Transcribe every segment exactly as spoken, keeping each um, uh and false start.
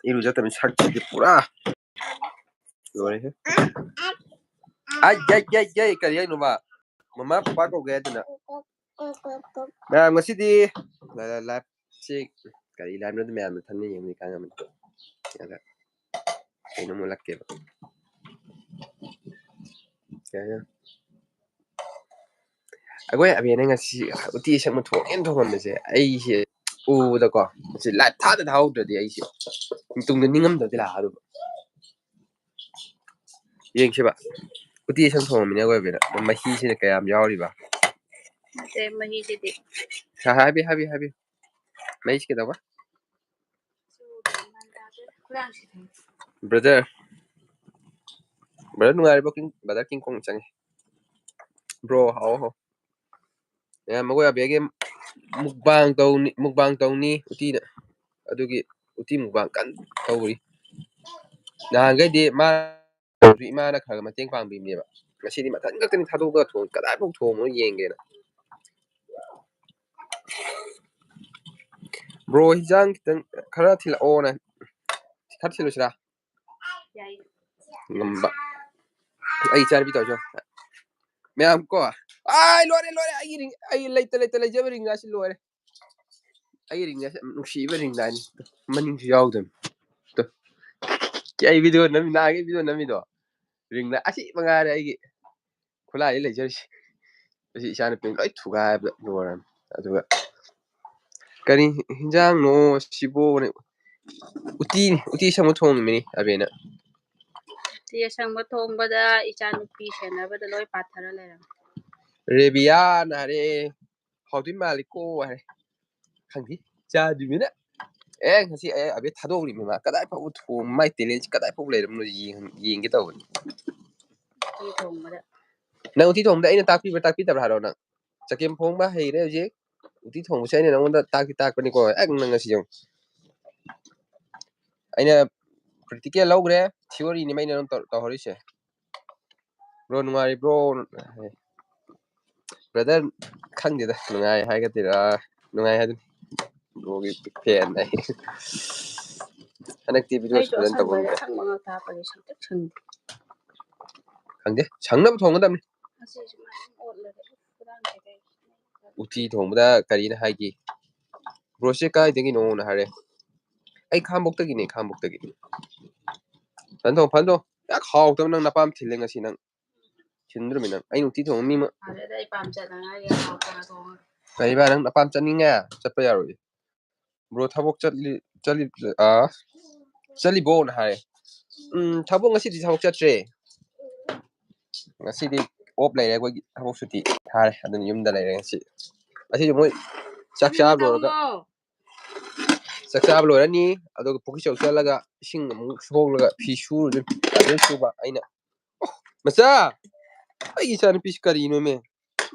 ꯏꯔꯨꯖꯠꯇꯕꯅꯤ, ꯁꯛꯁꯤꯗꯤ ꯄꯨꯔꯥ ꯂꯣꯏꯔꯦꯍꯦ꯫ ꯑꯩ ꯌꯩ ꯌꯩ ꯌꯩ ꯀꯔꯤ ꯍꯥꯏꯅꯣꯕ? ꯃꯃꯥ ꯄꯄꯥ ꯀꯧꯒꯦ ꯍꯥꯏꯗꯅ꯫ ꯃꯌꯥꯝ ꯉꯁꯤꯗꯤ ꯂꯥꯏꯞꯁꯤ ꯀꯔꯤ ꯂꯥꯏꯞꯅꯣꯗꯤ ꯃꯌꯥꯝꯅ ꯊꯟꯅ ꯌꯦꯡꯕꯅꯤ ꯈꯪꯉꯝꯃꯅꯤ꯫ ꯑꯗ ꯀꯩꯅꯣꯝ ꯎꯠꯂꯛꯀꯦꯕ꯫ ꯀꯩ ꯍꯥꯏꯅꯤ? ꯑꯩꯈꯣꯏ ꯑꯕꯦꯅ ꯉꯁꯤ ꯎꯇꯤ ꯑꯁꯪꯕ ꯊꯣꯡꯉꯦꯅ ꯊꯣꯡꯉꯝꯕꯁꯦ ꯑꯩꯁꯦ ꯎꯕꯗꯀꯣ, ꯃꯁꯤ ꯂꯥꯏꯞ ꯊꯥꯗ ꯊꯥꯍꯧꯗ꯭ꯔꯗꯤ ꯑꯩꯁꯦ ꯇꯨꯡꯗ ꯅꯤꯡꯉꯝꯗꯕꯗꯤ ꯂꯥꯛꯑꯗꯧꯕ꯫ ꯌꯦꯡꯁꯤꯕ, ꯎꯇꯤ ꯑꯁꯪ ꯊꯣꯡꯉꯝꯃꯤꯅꯦ ꯑꯩꯈꯣꯏ ꯑꯕꯦꯅ꯫ ꯃꯍꯤꯁꯤꯅ ꯀꯌꯥꯝ ꯌꯥꯎꯔꯤꯕ? ꯅꯠꯇꯦ, ꯃꯍꯤꯁꯤꯗꯤ꯫ ꯍꯥꯏꯕꯤ ꯍꯥꯏꯕꯤ ꯍꯥꯏꯕꯤ꯫ ꯃꯍꯤꯁꯤ ꯀꯩꯗꯧꯕ? ꯕ꯭ꯔꯗꯔ, ꯕ꯭ꯔꯗꯔ ꯅꯨꯡꯉꯥꯏꯔꯤꯕꯣ? ꯀꯤꯡ ꯕ꯭ꯔꯗꯔ ꯀꯤꯡ ꯀꯣꯡ ꯆꯪꯉꯦ꯫ ꯕ꯭ꯔꯣ ꯍꯥꯎ ꯍꯥꯎ꯫ ꯃꯌꯥꯝ ꯃꯈꯣꯏ ꯑꯕꯦꯒꯤ ꯃꯨꯛꯕꯥꯡ ꯇꯧꯅꯤ, ꯃꯨꯛꯕꯥꯡ ꯇꯧꯅꯤ ꯎꯇꯤꯗ꯫ ꯑꯗꯨꯒꯤ ꯎꯇꯤ ꯃꯨꯛꯕꯥꯡ ꯀꯟꯅ ꯇꯧꯔꯤ꯫ ꯅꯍꯥꯟꯈꯩꯗꯤ ꯃꯥ ꯏꯃꯥꯅ ꯈꯔ ꯈꯔ ꯃꯇꯦꯡ ꯄꯥꯡꯕꯤꯕꯅꯦꯕ꯫ ꯉꯁꯤꯗꯤ ꯃꯊꯟ ꯈꯛꯇꯅꯤ ꯊꯥꯗꯣꯛꯑꯒ ꯊꯣꯡ, ꯀꯗꯥꯏꯐꯥꯎ ꯊꯣꯡꯕꯅꯣ ꯌꯦꯡꯒꯦꯅ꯫ ꯕ꯭ꯔꯣ, ꯍꯤꯟꯖꯥꯡ ꯈꯤꯇꯪ ꯈꯔ ꯊꯤꯜꯂꯛꯑꯣꯅ꯫ ꯈꯔ ꯊꯤꯜꯂꯨꯁꯤꯔꯥ? ꯌꯥꯏ꯫ ꯉꯝꯕ꯫ ꯑꯩ ꯏꯆꯥꯅꯨꯄꯤ ꯇꯧꯔꯁꯨ꯫ ꯃꯌꯥꯝ ꯀꯣ꯫ ꯑꯥꯏ, ꯂꯣꯏꯔꯦ, ꯂꯣꯏꯔꯦ꯫ ꯑꯩꯒꯤ ring-, ꯑꯩ ꯂꯩꯇ, ꯂꯩꯇ ꯂꯩꯖꯕ ring ꯒꯥꯁꯤ ꯂꯣꯏꯔꯦ꯫ ꯑꯩꯒꯤ ring ꯒꯥꯁꯤ ꯌꯥꯝ ꯅꯨꯡꯁꯤꯕ ring ꯒꯥꯅꯤ꯫ ꯃꯅꯤꯡꯁꯨ ꯌꯥꯎꯗꯕꯅꯤ꯫ ꯇꯨ꯫ ꯑꯩ video ꯅꯝꯃꯤ, ꯅꯍꯥꯟꯒꯩ video ꯅꯝꯃꯤꯗꯣ꯫ Ring ꯗ ꯑꯁꯤ ꯃꯉꯥꯏꯔꯦ ꯑꯩꯒꯤ ꯈꯨꯠꯂꯥꯏꯗ ꯂꯩꯖꯔꯤꯁꯤ꯫ ꯑꯁꯤ ꯏꯆꯥꯅꯨꯄꯤꯅ ꯂꯣꯏ ꯊꯨꯒꯥꯏꯕꯗ ꯂꯣꯏꯔꯝꯅꯤ꯫ ꯑꯗꯨꯒ "ꯀꯔꯤ ꯍꯤꯟꯖꯥꯡꯅꯣ ꯁꯤꯕꯣꯅ?" "ꯎꯇꯤꯅꯤ, ꯎꯇꯤ ꯑꯁꯪꯕ ꯊꯣꯡꯉꯤꯃꯤꯅꯤ ꯑꯕꯦꯅ꯫" ꯎꯇꯤ ꯑꯁꯪꯕ ꯊꯣꯡꯕꯗ ꯏꯆꯥꯅꯨꯄꯤ ꯁꯦꯟꯅꯕꯗ ꯂꯣꯏ ꯄꯥꯊꯔ ꯂꯩꯔꯝꯃꯦ꯫ ꯔꯦꯕꯤꯌꯥꯅ ꯍꯥꯏꯔꯛꯑꯦ, "ꯍꯥꯎꯗꯣꯏ ꯃꯥꯜꯂꯤꯀꯣ" ꯍꯥꯏꯔꯦ꯫ ꯈꯪꯗꯦ, ꯆꯥꯗ꯭ꯔꯤꯃꯤꯅ꯫ ꯑꯦ, ꯉꯁꯤ ꯑꯩ ꯑꯕꯦ ꯊꯥꯗꯣꯛꯎꯔꯤꯃꯤ ꯃꯥ꯫ ꯀꯗꯥꯏ ꯐꯥꯎꯕ ꯊꯣꯡ-, ꯃꯥꯏ talent ꯁꯤ ꯀꯗꯥꯏ ꯐꯥꯎꯕ ꯂꯩꯔꯝꯅꯣ ꯌꯦꯡ-, ꯌꯦꯡꯒꯦ ꯇꯧꯕꯅꯤ꯫ ꯎꯇꯤ ꯊꯣꯡꯕꯗ꯫ ꯅꯪ ꯎꯇꯤ ꯊꯣꯡꯕꯗ ꯑꯩꯅ ꯇꯥꯛꯄꯤꯕ꯭ꯔꯥ ꯇꯥꯛꯄꯤꯗꯕ꯭ꯔꯥ ꯍꯥꯏꯔꯣ ꯅꯪ? ꯆꯒꯦꯝ ꯄꯣꯝꯕ ꯍꯩꯔꯦ ꯍꯧꯖꯤꯛ꯫ ꯎꯇꯤ ꯊꯣꯡꯕꯁꯦ ꯑꯩꯅ ꯅꯪꯉꯣꯟꯗ ꯇꯥꯛꯇꯤ ꯇꯥꯛꯄꯅꯤꯀꯣ꯫ ꯑꯦ, ꯅꯪ ꯉꯁꯤ ꯌꯦꯡꯉꯨ꯫ ꯑꯩꯅ practical ꯂꯧꯈ꯭ꯔꯦ, theory ꯅꯤ ꯑꯩꯅ ꯅꯪ ꯇꯧ-, ꯇꯧꯍꯧꯔꯤꯁꯦ꯫ Bro, ꯅꯨꯡꯉꯥꯏꯔꯤꯕ꯭ꯔꯣ? Brother, ꯈꯪꯗꯦꯗ, ꯅꯨꯡꯉꯥꯏ ꯍꯥꯏꯒꯗꯣꯏꯔꯥ? ꯅꯨꯡꯉꯥꯏ ꯍꯥꯏꯗꯨꯅꯤ꯫ Bro ꯒꯤ big fan ꯑꯩ꯫ ꯍꯟꯗꯛꯇꯤ ꯚꯤꯗꯤꯑꯣꯁꯨ ꯑꯩꯁꯨ ꯐꯖꯅ ꯑꯁꯪꯕ ꯇꯧꯒꯟꯗ꯭ꯔꯦ꯫ ꯑꯁꯪꯕ ꯉꯥꯛꯇ ꯍꯥꯞꯄꯒꯤ ꯁꯪꯇ꯭ꯔꯤꯛ ꯁꯪꯗꯦ꯫ ꯈꯪꯗꯦ, ꯁꯪꯅꯕ ꯊꯣꯡꯒꯗꯕꯅꯤ꯫ ꯉꯁꯤꯁꯨ ꯃꯌꯥꯝ ꯑꯣꯠꯂꯒ ꯈꯨꯗꯥꯡ ꯀꯩꯀꯩ꯫ ꯎꯇꯤ ꯊꯣꯡꯕꯗ ꯀꯔꯤꯅ ꯍꯥꯏꯒꯦ? ꯕ꯭ꯔꯣꯁꯦ ꯀꯥꯏꯗꯒꯤꯅꯣꯅ ꯍꯥꯏꯔꯦ꯫ ꯑꯩ ꯈꯥꯡꯕꯣꯛꯇꯒꯤꯅꯦ, ꯈꯥꯡꯕꯣꯛꯇꯒꯤ꯫ ꯐꯟꯗꯣ, ꯐꯟꯗꯣ꯫ ꯌꯥꯝ ꯍꯥꯎꯇꯕ ꯅꯪ ꯅꯄꯥꯝ ꯊꯤꯜꯂꯦ ꯉꯁꯤ ꯅꯪ꯫ ꯊꯤꯟꯗ꯭ꯔꯃꯤ ꯅꯪ꯫ ꯑꯩ ꯎꯇꯤ ꯊꯣꯡꯕ ꯃꯤ ꯑꯃ꯫ ꯐꯔꯦꯗ, ꯑꯩ ꯄꯥꯝ ꯆꯠꯅꯉꯥꯏꯒꯤ ꯍꯥꯎꯇꯅ ꯊꯣꯡꯉꯒ꯫ ꯀꯔꯤꯕ ꯅꯪ ꯅꯄꯥꯝ ꯆꯠꯅꯤꯡꯉꯦ? ꯆꯠꯄ ꯌꯥꯔꯣꯏ꯫ ꯕ꯭ꯔꯣ ꯊꯕꯛ ꯆꯠꯂꯤ, ꯆꯠꯂꯤ, ꯑꯥ, ꯆꯠꯂꯤꯕꯣꯅ ꯍꯥꯏꯔꯦ꯫ ꯎꯝ, ꯊꯕꯛ ꯉꯁꯤꯗꯤ ꯊꯕꯛ ꯆꯠꯇ꯭ꯔꯦ꯫ ꯉꯁꯤꯗꯤ ꯑꯣꯞ ꯂꯩꯔꯦ ꯑꯩꯈꯣꯏꯒꯤ, ꯊꯕꯛ ꯁꯨꯇꯤ ꯊꯥꯔꯦ꯫ ꯑꯗꯨꯅ ꯌꯨꯝꯗ ꯂꯩꯔꯦ ꯉꯁꯤ꯫ ꯉꯁꯤꯗꯤ ꯃꯣꯏ ꯆꯥꯛ ꯆꯥꯕ ꯂꯣꯏꯔꯒ, ꯆꯥꯛ ꯆꯥꯕ ꯂꯣꯏꯔꯅꯤ, ꯑꯗꯨꯒ ꯄꯨꯈ꯭ꯔꯤ ꯆꯧ ꯆꯠꯂꯒ ꯏꯁꯤꯡ ꯑꯃꯨꯛ ꯁꯣꯛꯂꯒ ꯐꯤ ꯁꯨꯔꯨꯗꯣꯏꯅꯤ꯫ ꯑꯗꯨ ꯁꯨꯕ ꯑꯩꯅ, "ꯑꯣ, ꯃꯆꯥ, ꯑꯩꯒꯤ ꯏꯆꯥꯅꯨꯄꯤꯁꯤ ꯀꯔꯤꯅꯣꯃꯦ?"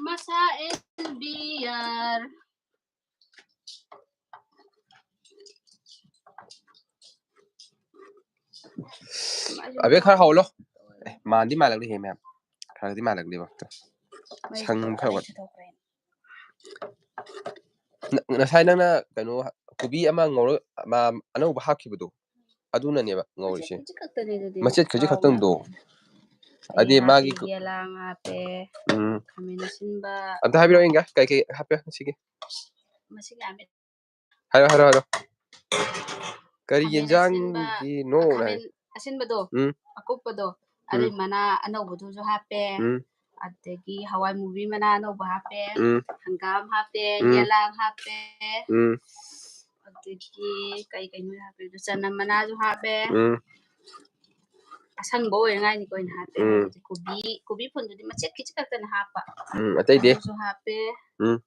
ꯃꯁꯥ ꯑꯦꯟ ꯕꯤ ꯑꯥꯔ꯫ ꯑꯕꯦ, ꯈꯔ ꯍꯧꯍꯜꯂꯣ꯫ ꯑꯦ, ꯃꯥꯟꯗꯤ ꯃꯥꯜꯂꯛꯅꯤꯍꯦ ꯃꯌꯥꯝ꯫ ꯈꯔꯗꯤ ꯃꯥꯜꯂꯛꯅꯦꯕ꯫ ꯁꯪ ꯈꯔ ꯋꯥꯠ-, ꯅ-, ꯉꯁꯥꯏ ꯅꯪꯅ ꯀꯩꯅꯣ, ꯀꯣꯕꯤ ꯑꯃ ꯉꯧꯔ-, ꯑꯃ ꯑꯅꯧꯕ ꯍꯥꯞꯈꯤꯕꯗꯣ, ꯑꯗꯨꯅꯅꯦꯕ ꯉꯧꯔꯤꯁꯦ꯫ ꯃꯆꯦꯠ ꯈꯖꯤꯛ ꯈꯛꯇꯅꯦ ꯑꯗꯨꯗꯤ꯫ ꯃꯆꯦꯠ ꯈꯖꯤꯛ ꯈꯛꯇꯪꯗꯣ꯫ ꯍꯥꯏꯗꯤ ꯃꯥꯒꯤ ꯍꯥꯞꯄꯦ, ꯀ-, ꯌꯦꯂꯥꯡ ꯍꯥꯞꯄꯦ, ꯎꯝ꯫ ꯈꯥꯃꯦꯟ ꯑꯁꯤꯟꯕ꯫ ꯑꯝꯇ ꯍꯥꯏꯕꯤꯔꯛꯑꯣ ꯌꯦꯡꯒꯦ, ꯀꯩ ꯀꯩ ꯍꯥꯞꯄꯦ ꯉꯁꯤꯒꯤ? ꯃꯁꯤꯡ ꯌꯥꯝꯃꯦ꯫ ꯍꯥꯏꯔꯣ, ꯍꯥꯏꯔꯣ, ꯍꯥꯏꯔꯣ꯫ ꯀꯔꯤ ꯈꯥꯃꯦꯟ ꯌꯦꯟꯖꯥꯡꯒꯤꯅꯣ ꯑꯁꯤꯟꯕ, ꯍꯥꯏ? ꯈꯥꯃꯦꯟ ꯑꯁꯤꯟꯕꯗꯣ, ꯎꯝ꯫ ꯑꯀꯨꯞꯄꯗꯣ, ꯎꯝ꯫ ꯑꯗꯨꯏ ꯃꯅꯥ ꯑꯅꯧꯕꯗꯨꯁꯨ ꯍꯥꯞꯄꯦ꯫ ꯎꯝ꯫ ꯑꯗꯒꯤ ꯍꯋꯥꯏ ꯃꯨꯕꯤ ꯃꯅꯥ ꯑꯅꯧꯕ ꯍꯥꯞꯄꯦ꯫ ꯎꯝ꯫ ꯍꯪꯒꯥꯝ ꯍꯥꯞꯄꯦ, ꯎꯝ꯫ ꯌꯦꯂꯥꯡ ꯍꯥꯞꯄꯦ꯫ ꯎꯝ꯫ ꯑꯗꯒꯤ ꯀꯩ ꯀꯩꯅꯣ ꯍꯥꯞꯄꯦ? ꯆꯅꯝ ꯃꯅꯥꯁꯨ ꯍꯥꯞꯄꯦ꯫ ꯎꯝ꯫ ꯑꯁꯪꯕ ꯑꯣꯏꯅꯉꯥꯏꯅꯤꯀꯣ ꯑꯩꯅ ꯍꯥꯞꯄꯦ ꯎꯝ꯫ ꯍꯥꯏꯁꯦ꯫ ꯀꯣꯕꯤ, ꯀꯣꯕꯤ ꯐꯨꯜꯗꯨꯗꯤ ꯃꯆꯦꯠ ꯈꯤꯖꯤꯛ ꯈꯛꯇꯅꯦ ꯍꯥꯞꯄ꯫ ꯎꯝ, ꯑꯇꯩꯗꯤ? ꯑꯗꯨꯁꯨ ꯍꯥꯞꯄꯦ꯫ ꯎꯝ꯫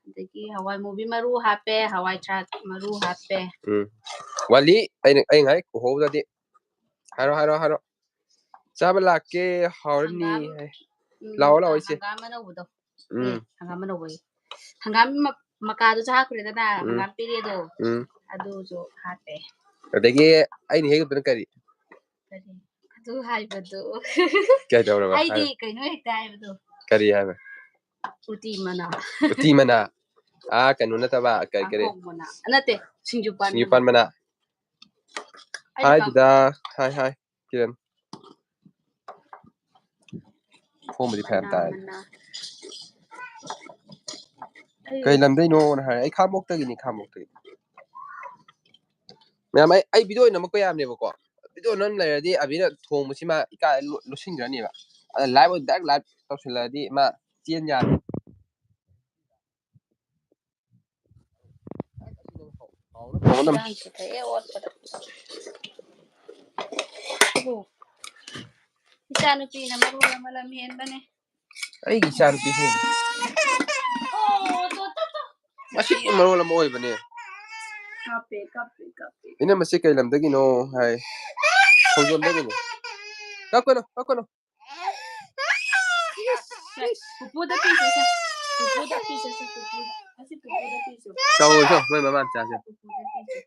ꯑꯗꯒꯤ ꯍꯋꯥꯏ ꯃꯨꯕꯤ ꯃꯔꯨ ꯍꯥꯞꯄꯦ, ꯍꯋꯥꯏ ꯊ꯭ꯔꯥꯛ ꯃꯔꯨ ꯍꯥꯞꯄꯦ꯫ ꯎꯝ꯫ ꯋꯥꯠꯂꯤ, ꯑꯩꯅ, ꯑꯩ ꯉꯥꯏ ꯎꯍꯧꯗ꯭ꯔꯗꯤ꯫ ꯍꯥꯏꯔꯣ, ꯍꯥꯏꯔꯣ, ꯍꯥꯏꯔꯣ꯫ ꯆꯥꯕ ꯂꯥꯛꯀꯦ, ꯍꯥꯎꯔꯅꯤ ꯍꯪꯒꯥꯝ, ꯍꯥꯏ꯫ ꯎꯝ, ꯂꯥꯛꯑꯣ, ꯂꯥꯛꯑꯣ, ꯏꯆꯦ꯫ ꯍꯪꯒꯥꯝ ꯑꯅꯧꯕꯗꯣ꯫ ꯎꯝ꯫ ꯑꯦ, ꯍꯪꯒꯥꯝ ꯑꯅꯧꯕ ꯑꯌꯦ꯫ ꯍꯪꯒꯥꯝ ꯃ-, ꯃꯀꯥꯗꯨꯁꯨ ꯍꯥꯞꯈ꯭ꯔꯦꯗꯅ, ꯎꯝ꯫ ꯍꯪꯒꯥꯝ ꯄꯦꯔꯦꯗꯣ꯫ ꯎꯝ꯫ ꯑꯗꯨꯁꯨ ꯍꯥꯞꯄꯦ꯫ ꯑꯗꯒꯤ ꯑꯩꯅ ꯍꯦꯛ ꯎꯕꯗꯅ ꯀꯔꯤ? ꯀꯔꯤ? ꯑꯗꯨ ꯍꯥꯏꯕꯗꯨ꯫ ꯀꯩꯗꯧꯔꯕ? ꯑꯩꯗꯤ ꯍꯥꯏꯔꯣ꯫ ꯀꯩꯅꯣ ꯍꯦꯛꯇ ꯍꯥꯏꯕꯗꯣ꯫ ꯀꯔꯤ ꯍꯥꯏꯕ? ꯎꯇꯤ ꯃꯅꯥ꯫ ꯎꯇꯤ ꯃꯅꯥ꯫ ꯑꯥ, ꯀꯩꯅꯣ ꯅꯠꯇꯕ, ꯀ-, ꯀꯔꯤ? ꯄꯥꯡꯈꯣꯛ ꯃꯅꯥ꯫ ꯅꯠꯇꯦ, ꯁꯤꯡꯖꯨ ꯄꯥꯟ ꯁꯤꯡꯖꯨ ꯄꯥꯟ ꯃꯅꯥ꯫ ꯃꯅꯥ꯫ ꯍꯥꯏ ꯗꯗꯥ꯫ ꯍꯥꯏ, ꯍꯥꯏ, ꯀꯤꯔꯟ꯫ ꯐꯣꯝꯕꯨꯗꯤ ꯐꯅꯌꯥꯝ ꯇꯥꯔꯦ꯫ ꯀꯩ ꯂꯝꯗꯩꯅꯣꯅ ꯍꯥꯏꯔꯦ꯫ ꯑꯩ ꯈꯥꯉꯕꯣꯛꯇꯒꯤꯅꯤ, ꯈꯥꯉꯕꯣꯛꯇꯒꯤ꯫ ꯃꯌꯥꯝ, ꯑꯩ, ꯑꯩ ꯚꯤꯗꯤꯑꯣ ꯑꯣꯏꯅ ꯅꯝꯃꯛꯄ ꯌꯥꯕꯅꯦꯕꯀꯣ꯫ ꯚꯤꯗꯤꯑꯣ ꯅꯝ ꯂꯩꯔꯗꯤ ꯑꯕꯤꯅ ꯊꯣꯡꯕꯁꯤꯃ ꯏꯀꯥꯏ ꯂꯣ-, ꯂꯣꯠꯁꯤꯟꯈ꯭ꯔꯅꯦꯕ꯫ ꯑꯗ ꯂꯥꯏꯚ ꯑꯣꯏꯅ ꯗꯥꯏꯔꯦꯛ ꯂꯥꯏꯚ ꯇꯧꯁꯤꯜꯂꯛꯑꯗꯤ ꯃꯥ ꯆꯦꯟ ꯌꯥꯔꯦ꯫ ꯏꯟꯖꯥꯡꯁꯦ ꯊꯛꯑꯦ ꯑꯣꯠꯄꯗ꯫ ꯑꯣ꯫ ꯏꯆꯥꯅꯨꯄꯤꯅ ꯃꯔꯣꯜ ꯑꯃ ꯂꯝ ꯍꯦꯟꯕꯅꯦ꯫ ꯑꯩꯒꯤ ꯏꯆꯥꯅꯨꯄꯤꯁꯦ꯫ ꯑꯣ, ꯇꯣ, ꯇꯣ, ꯇꯣ꯫ ꯃꯁꯤ ꯃꯔꯣꯜ ꯑꯃ ꯑꯣꯏꯕꯅꯦ꯫ ꯀꯞꯄꯦ, ꯀꯞꯄꯦ, ꯀꯞꯄꯦ꯫ ꯏꯅꯝꯃꯁꯤ ꯀꯩ ꯂꯝꯗꯒꯤꯅꯣ ꯍꯥꯏ꯫ ꯈꯣꯡꯖꯣꯝꯗꯒꯤꯅꯤ꯫ ꯀꯞꯀꯅꯨ, ꯀꯞꯀꯅꯨ꯫ ꯄꯨꯄꯨꯗ ꯄꯤꯁꯦ, ꯁꯦ꯫ ꯄꯨꯄꯨꯗ ꯄꯤꯁꯦ, ꯁꯦ, ꯄꯨꯄꯨꯗ꯫ ꯑꯁꯤ ꯄꯨꯄꯨꯗ ꯄꯤꯁꯦ꯫ ꯆꯥꯎꯑꯣ, ꯆꯥꯎ, ꯃꯣꯏ ꯃꯃꯥ ꯃꯆꯥꯁꯦ꯫ ꯄꯨꯄꯨꯗ ꯄꯤꯁꯦ꯫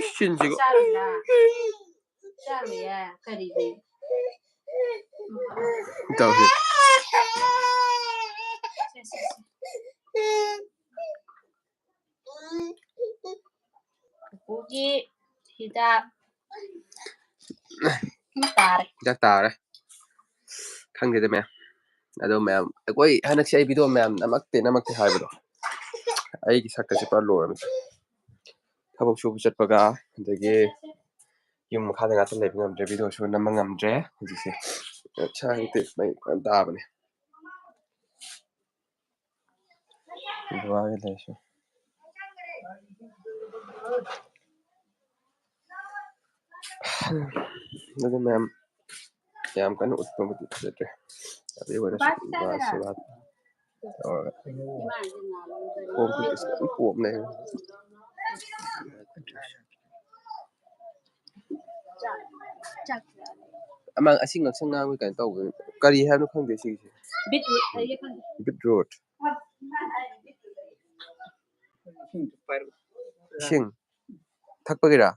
ꯏꯁꯤꯡꯁꯤꯒ꯫ ꯆꯥꯔꯨꯔꯥ? ꯆꯥꯔꯨꯌꯦ꯫ ꯀꯔꯤꯒꯤ? ꯇꯧꯁꯤ꯫ ꯁꯦ, ꯁꯦ, ꯁꯦ꯫ ꯄꯨꯄꯨꯒꯤ ꯍꯤꯗꯥꯛ ꯇꯥꯔꯦ꯫ ꯍꯤꯗꯥꯛ ꯇꯥꯔꯦ꯫ ꯈꯪꯗꯦꯗ ꯃꯌꯥꯝ꯫ ꯑꯗꯣ ꯃꯌꯥꯝ, ꯑꯩꯈꯣꯏ ꯍꯟꯗꯛꯁꯦ ꯑꯩ ꯚꯤꯗꯤꯑꯣ ꯃꯌꯥꯝ ꯅꯝꯃꯛꯇꯦ, ꯅꯝꯃꯛꯇꯦ ꯍꯥꯏꯕꯗꯣ꯫ ꯑꯩꯒꯤ ꯁꯛꯀꯁꯦ ꯄꯨꯔꯥ ꯂꯣꯏꯔꯕꯅꯤ꯫ ꯊꯕꯛ ꯁꯨꯕ ꯆꯠꯄꯒ, ꯑꯗꯒꯤ ꯌꯨꯝ ꯃꯈꯥꯗ ꯉꯥꯛꯇ ꯂꯩꯕ ꯉꯝꯗ꯭ꯔꯦ, ꯚꯤꯗꯤꯑꯣꯁꯨ ꯅꯝꯕ ꯉꯝꯗ꯭ꯔꯦ ꯍꯧꯖꯤꯛꯁꯦ꯫ ꯁꯥꯏꯗꯤ ꯃꯩ ꯐꯖꯅ ꯇꯥꯕꯅꯦ꯫ ꯕꯕꯥꯒꯤ ꯂꯩꯁꯦ꯫ ꯑꯗꯨ ꯃꯌꯥꯝ ꯌꯥꯝ ꯀꯟꯅ ꯎꯠꯄꯕꯨꯗꯤ ꯐꯖꯗ꯭ꯔꯦ꯫ ꯑꯗꯨ ꯑꯣꯏꯔꯁꯨ ꯕꯕꯥ ꯁꯦꯕꯥ ꯇꯧꯔꯒ ꯈꯣꯡ ꯈꯨꯠꯀꯁꯦ ꯂꯣꯏ ꯄꯣꯝ ꯂꯩꯔꯦ꯫ ꯑꯃ ꯑꯁꯤ ꯉꯛꯁꯪ ꯉꯥꯡꯕ ꯀꯩꯅꯣ ꯇꯧꯕ ꯀꯔꯤ ꯍꯥꯏꯕꯅꯣ ꯈꯪꯗꯦ ꯁꯤꯒꯤꯁꯦ꯫ Beetroot ꯍꯥꯏꯌꯦ, ꯈꯪꯗꯦ꯫ Beetroot꯫ ꯏꯁꯤꯡ ꯊꯛꯄꯒꯤꯔꯥ?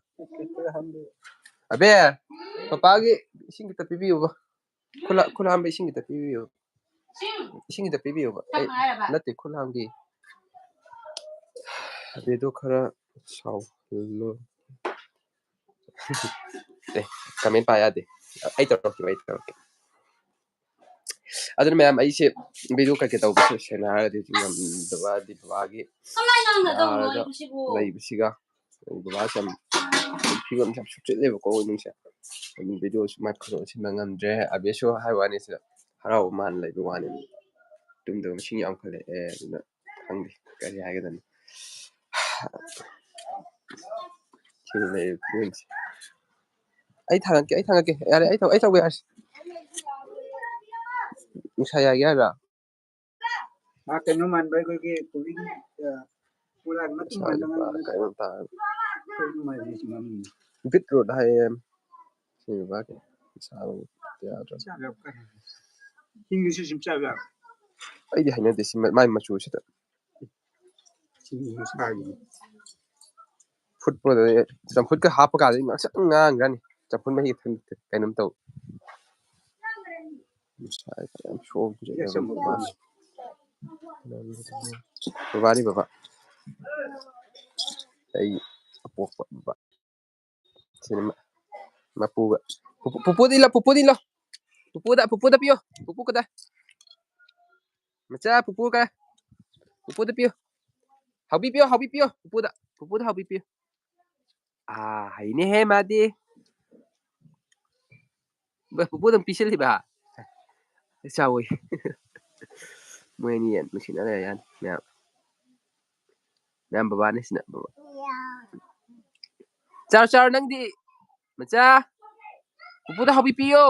ꯑꯕꯦ, ꯄꯄꯥꯒꯤ ꯏꯁꯤꯡ ꯈꯤꯇ ꯄꯤꯕꯤꯌꯨꯕ꯫ ꯈꯨꯂꯥ-, ꯈꯨꯂꯥꯝꯕ ꯏꯁꯤꯡ ꯈꯤꯇ ꯄꯤꯕꯤꯌꯨ꯫ ꯏꯁꯤꯡ ꯈꯤꯇ ꯄꯤꯕꯤꯌꯨꯕ꯫ ꯑꯩ, ꯅꯠꯇꯦ, ꯈꯨꯂꯥꯝꯒꯤ꯫ ꯑꯕꯦꯗꯣ ꯈꯔ ꯁꯥꯎꯍꯜꯂꯣ꯫ ꯑꯦ, ꯀꯃꯦꯟ ꯄꯥ ꯌꯥꯗꯦ꯫ ꯑꯩ ꯇꯧꯔꯛꯀꯦ, ꯑꯩ ꯇꯧꯔꯛꯀꯦ꯫ ꯑꯗꯨꯅ ꯃꯌꯥꯝ, ꯑꯩꯁꯦ ꯚꯤꯗꯤꯑꯣ ꯀꯩꯀꯩ ꯇꯧꯕꯁꯦ ꯁꯦꯡꯅ ꯍꯥꯏꯔꯒꯗꯤ ꯉꯝꯗꯕ, ꯍꯥꯏꯗꯤ ꯕꯕꯥꯒꯤ ꯀꯃꯥꯏꯅ ꯉꯥꯡꯅꯗꯧꯅꯣ ꯅꯥꯔꯒ ꯑꯩꯕꯨ ꯁꯤꯕꯨ? ꯂꯩꯕꯁꯤꯒ, ꯑꯩ ꯕꯕꯥꯁꯦ ꯌꯥꯝ ꯐꯤꯕꯝꯁꯦ ꯌꯥꯝ ꯁꯣꯛꯆꯜꯂꯦꯕꯀꯣ ꯏꯃꯨꯡꯁꯦ꯫ ꯑꯗꯨꯝ ꯚꯤꯗꯤꯑꯣꯁꯨ ꯃꯥꯏ ꯈꯨꯗꯣꯡ ꯁꯤꯟꯕ ꯉꯝꯗ꯭ꯔꯦ꯫ ꯑꯕꯦꯁꯁꯨ ꯍꯥꯏ ꯋꯥꯅꯤ ꯁꯤꯗ ꯍꯔꯥꯎꯕ ꯃꯥꯟ ꯂꯩꯕ ꯋꯥꯅꯤ꯫ ꯇꯨꯝꯗꯕ ꯃꯁꯤꯡ ꯌꯥꯝꯈꯠꯂꯛꯑꯦ꯫ ꯑꯗꯨꯅ ꯈꯪꯗꯦ ꯀꯔꯤ ꯍꯥꯏꯒꯗꯕꯅꯣ꯫ ꯁꯤꯅ ꯂꯩꯔꯤꯕ ꯐꯤꯕꯝꯁꯦ꯫ ꯑꯩ ꯊꯥꯡꯒꯠꯀꯦ, ꯑꯩ ꯊꯥꯡꯒꯠꯀꯦ꯫ ꯌꯥꯔꯦ, ꯑꯩ ꯇꯧ-, ꯑꯩ ꯇꯧꯒꯦ, ꯌꯥꯔꯦ꯫ ꯅꯨꯡꯁꯥ ꯌꯥꯏꯒꯦ ꯍꯥꯏꯔꯣ? ꯃꯥ ꯀꯩꯅꯣ ꯃꯥꯟꯕ, ꯑꯩꯈꯣꯏꯒꯤ ꯀꯣꯕꯤ, ꯑ, ꯄꯣꯂꯥꯡ ꯃꯇꯨꯝ ꯃꯥꯟꯕ ꯃꯥꯟꯕ ꯅꯠꯇ꯭ꯔꯣ? ꯀꯩꯅꯣ ꯇꯥꯔꯦ꯫ ꯀꯩꯅꯣ ꯃꯥꯟꯕ ꯃꯃꯤꯡ꯫ ꯕꯤꯠꯔꯨꯠ ꯍꯥꯏꯌꯦ꯫ ꯁꯤ ꯕꯕꯥꯒꯤ ꯆꯥꯕ ꯌꯥꯗ꯭ꯔꯣ? ꯆꯥꯕ ꯌꯥꯝ ꯀꯥꯟꯅꯕꯅꯤ꯫ ꯍꯤꯡꯅꯁꯨ ꯁꯨꯝ ꯆꯥꯕ ꯌꯥꯕ꯫ ꯑꯩꯗꯤ ꯍꯩꯅꯗꯦ ꯁꯤ ꯃ-, ꯃꯥꯏ ꯃꯆꯨꯁꯤꯗ꯫ ꯁꯤꯡꯖꯨ ꯁꯥꯔꯤꯅꯤ꯫ ꯐꯨꯠꯄꯗ ꯆꯝꯐꯨꯠꯀ ꯍꯥꯞꯄꯀꯥꯟꯗ ꯉꯥꯡꯁꯪ ꯉꯥꯡꯈ꯭ꯔꯅꯤ꯫ ꯆꯝꯐꯨꯠ ꯃꯍꯤ ꯊꯝ-, ꯀꯩꯅꯣꯝ ꯇꯧ꯫ ꯌꯥꯝ ꯁꯣꯛꯄꯁꯦ ꯌꯥꯝ ꯁꯣꯛꯄ꯫ ꯕꯕꯥꯅꯤ ꯕꯕꯥ꯫ ꯑꯩ ꯑꯄꯣꯛꯄ ꯕꯕꯥ꯫ ꯁꯤꯅ ꯃ-, ꯃꯄꯨꯒ꯫ ꯄꯨꯄꯨ-, ꯄꯨꯄꯨꯗ ꯏꯜꯂꯣ, ꯄꯨꯄꯨꯗ ꯏꯜꯂꯣ꯫ ꯄꯨꯄꯨꯗ, ꯄꯨꯄꯨꯗ ꯄꯤꯌꯣ꯫ ꯄꯨꯄꯨ ꯀꯗꯥꯏ? ꯃꯆꯥ, ꯄꯨꯄꯨ ꯀꯗꯥꯏ? ꯄꯨꯄꯨꯗ ꯄꯤꯌꯣ꯫ ꯍꯥꯎꯕꯤ ꯄꯤꯌꯣ, ꯍꯥꯎꯕꯤ ꯄꯤꯌꯣ꯫ ꯄꯨꯄꯨꯗ, ꯄꯨꯄꯨꯗ ꯍꯥꯎꯕꯤ ꯄꯤꯌꯣ꯫ ꯑꯥ, ꯍꯩꯅꯦꯍꯦ ꯃꯥꯗꯤ꯫ ꯕ-, ꯄꯨꯄꯨ ꯑꯗꯨꯝ ꯄꯤꯁꯤꯜꯂꯤꯕ꯫ ꯆꯥꯎꯋꯤ꯫ ꯃꯣꯏ ꯑꯅꯤ ꯌꯥꯝ ꯅꯨꯡꯁꯤꯅ ꯂꯩꯔ ꯌꯥꯅꯤ, ꯃꯌꯥꯝ꯫ ꯃꯌꯥꯝ ꯕꯕꯥꯅꯤ ꯁꯤꯅ, ꯕꯕꯥ꯫ ꯆꯥꯔꯣ, ꯆꯥꯔꯣ, ꯅꯪꯗꯤ꯫ ꯃꯆꯥ, ꯄꯨꯄꯨꯗ ꯍꯥꯎꯕꯤ ꯄꯤꯌꯣ꯫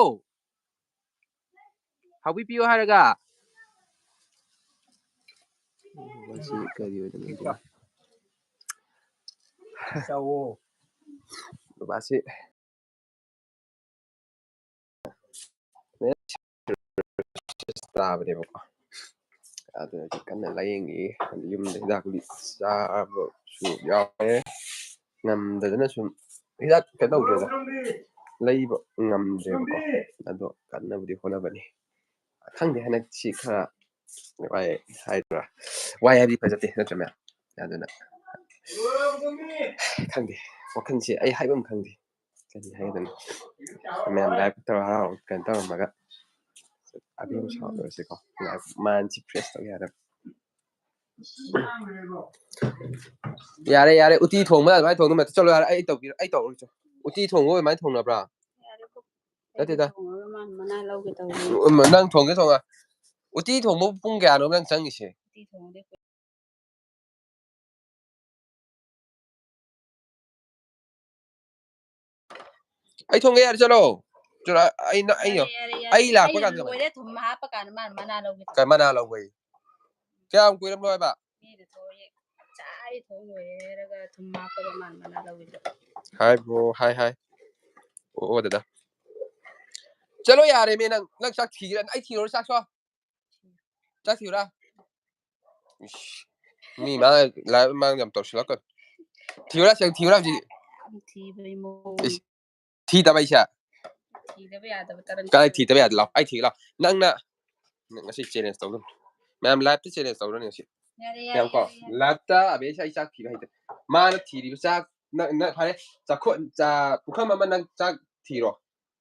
ꯍꯥꯎꯕꯤ ꯄꯤꯌꯣ ꯍꯥꯏꯔꯒ꯫ ꯃꯁꯤ ꯀꯔꯤ ꯑꯣꯏꯗꯅ? ꯆꯥꯎꯋꯣ꯫ ꯕꯕꯥꯁꯤ ꯇꯥꯕꯅꯦꯕꯀꯣ꯫ ꯑꯗꯨꯅ ꯀꯟꯅ ꯂꯥꯏꯌꯦꯡꯉꯤ꯫ ꯑꯗꯨ ꯌꯨꯝꯗ ꯍꯤꯗꯥꯛ ꯒꯨꯂꯤ ꯆꯥꯕꯁꯨ ꯌꯥꯎꯔꯦ꯫ ꯉꯝꯗꯗꯅ ꯁꯨꯝ ꯍꯤꯗꯥꯛ ꯀꯩꯅꯣ ꯇꯧꯗ꯭ꯔꯦꯗ, ꯂꯩꯕ ꯉꯝꯗ꯭ꯔꯦꯕꯀꯣ꯫ ꯑꯗꯣ ꯀꯟꯅꯕꯨꯗꯤ ꯍꯣꯠꯅꯕꯅꯤ꯫ ꯈꯪꯗꯦ, ꯍꯟꯗꯛꯁꯤ ꯈꯔ ꯋꯥꯏ ꯍꯥꯏꯗ꯭ꯔꯥ? ꯋꯥꯏ ꯍꯥꯏꯕꯗꯤ ꯐꯖꯗꯦ, ꯅꯠꯇ꯭ꯔꯥ ꯃꯌꯥꯝ? ꯑꯗꯨꯅ ꯈꯪꯗꯦ, ꯋꯥꯈꯜꯁꯦ ꯑꯩ ꯍꯥꯏꯕ ꯑꯃ ꯈꯪꯗꯦ꯫ ꯀꯔꯤ ꯍꯥꯏꯒꯗꯣꯏꯅꯣ? ꯃꯌꯥꯝ live ꯇꯧꯔ ꯍꯔꯥꯎ ꯀꯩꯅꯣ ꯇꯧꯔꯝꯃꯒ ꯑꯗꯨꯝ ꯁꯥꯎꯔꯁꯤꯀꯣ꯫ Live mindꯁꯤ fresh ꯇꯧ ꯌꯥꯔꯦ꯫ ꯌꯥꯔꯦ, ꯌꯥꯔꯦ, ꯎꯇꯤ ꯊꯣꯡꯕ ꯑꯗꯨꯃꯥꯏꯅ ꯊꯣꯡꯗꯧ ꯅꯠꯇꯦ꯫ ꯆꯠꯂꯣ, ꯌꯥꯔꯦ, ꯑꯩ ꯇꯧꯕꯤꯔ-, ꯑꯩ ꯇꯧꯔꯒꯦ꯫ ꯎꯇꯤ ꯊꯣꯡꯕ ꯑꯗꯨꯃꯥꯏꯅ ꯊꯣꯡꯅꯕ꯭ꯔꯥ? ꯅꯠꯇꯦꯗ꯫ ꯊꯣꯡꯉꯒ ꯃꯥꯅ ꯃꯅꯥ ꯂꯧꯒꯦ ꯇꯧꯔꯤ꯫ ꯎꯝ, ꯅꯪ ꯊꯣꯡꯒꯦ ꯊꯣꯡꯉ꯫ ꯎꯇꯤ ꯊꯣꯡꯕꯕꯨ ꯄꯨꯡ ꯀꯌꯥꯅꯣ ꯅꯪ ꯆꯪꯉꯤꯁꯦ? ꯎꯇꯤ ꯊꯣꯡꯕꯗꯤ ꯑꯩ ꯊꯣꯡꯒꯦ, ꯌꯥꯔꯦ, ꯆꯠꯂꯣ꯫ ꯆꯠꯂꯣ, ꯑꯩ ꯅ-, ꯑꯩ ꯌꯥꯔꯦ, ꯌꯥꯔꯦ, ꯑꯩ ꯌꯥꯔꯦ꯫ ꯂꯥꯛꯄ ꯑꯩ ꯀꯥꯟꯗ ꯂꯣꯏꯔꯦ, ꯊꯨꯝ ꯍꯥꯞꯄ ꯀꯥꯟꯗ ꯃꯥꯅ ꯃꯅꯥ ꯂꯧꯒꯦ ꯇꯧꯔꯤ꯫ ꯀꯩ ꯃꯅꯥ ꯂꯧꯕꯩ? ꯀꯌꯥꯝ ꯀꯨꯏꯔꯝꯅꯣ ꯍꯥꯏꯕ? ꯃꯤꯗ ꯊꯣꯛꯑꯦ꯫ ꯉꯁꯥꯏ ꯊꯣꯡ ꯂꯣꯏꯔꯦ ꯍꯥꯏꯔꯒ ꯊꯨꯝ ꯍꯥꯞꯄꯒ ꯃꯥꯅ ꯃꯅꯥ ꯂꯧꯒꯦ ꯇꯧꯔꯤ꯫ ꯍꯥꯏ bro, ꯍꯥꯏ, ꯍꯥꯏ꯫ ꯑꯣ, ꯑꯣ, ꯗꯗꯥ꯫ ꯆꯠꯂꯣ ꯌꯥꯔꯦ ꯃꯤ, ꯅꯪ, ꯅꯪ ꯆꯥꯛ ꯊꯤꯔ-, ꯑꯩ ꯊꯤꯔꯨꯔꯣ ꯆꯥꯛ ꯁꯣ꯫ ꯆꯥꯛ ꯊꯤꯔꯨꯔꯥ? ꯏꯁ, ꯃꯤ ꯃꯥ live ꯃꯥꯡꯗ ꯌꯥꯝ ꯇꯧꯁꯤꯜꯂꯛꯀꯅꯨ꯫ ꯊꯤꯔꯨꯔꯥ, ꯁꯦꯡ ꯊꯤꯔꯨꯔꯥ ꯍꯧꯖꯤꯛ? ꯌꯥꯝ ꯊꯤꯕꯩ ꯃꯑꯣꯡ꯫ ꯏꯁ, ꯊꯤꯗꯕ ꯑꯩꯁꯦ? ꯊꯤꯗꯕ ꯌꯥꯗꯕ ꯇꯔꯪ ꯀꯥꯏ ꯇꯔꯪ꯫ ꯊꯤꯗꯕ ꯌꯥꯗꯦ? ꯂꯥꯎ, ꯑꯩ ꯊꯤꯒꯦ ꯂꯥꯎ꯫ ꯅꯪꯅ, ꯅꯪ ꯉꯁꯤ challenge ꯇꯧꯗꯣꯏꯅꯤ꯫ ꯃꯌꯥꯝ liveꯇ challenge ꯇꯧꯗꯣꯏꯅꯤ ꯉꯁꯤ꯫ ꯌꯥꯔꯦ, ꯌꯥꯔꯦ, ꯌꯥꯝ ꯀꯣ, ꯌꯥꯔꯦ, ꯌꯥꯔꯦ꯫ Liveꯇ ꯑꯕꯦꯁ ꯑꯩ ꯆꯥꯛ ꯊꯤꯕ ꯍꯩꯇꯦ꯫ ꯃꯥꯅ ꯊꯤꯔꯤꯕ ꯆꯥꯛ, ꯅꯪ, ꯅꯪ ꯐꯔꯦ, ꯆꯥꯛꯈꯣ-, ꯆꯥ-, ꯄꯨꯈꯝ ꯑꯃ ꯅꯪ ꯆꯥꯛ ꯊꯤꯔꯣ꯫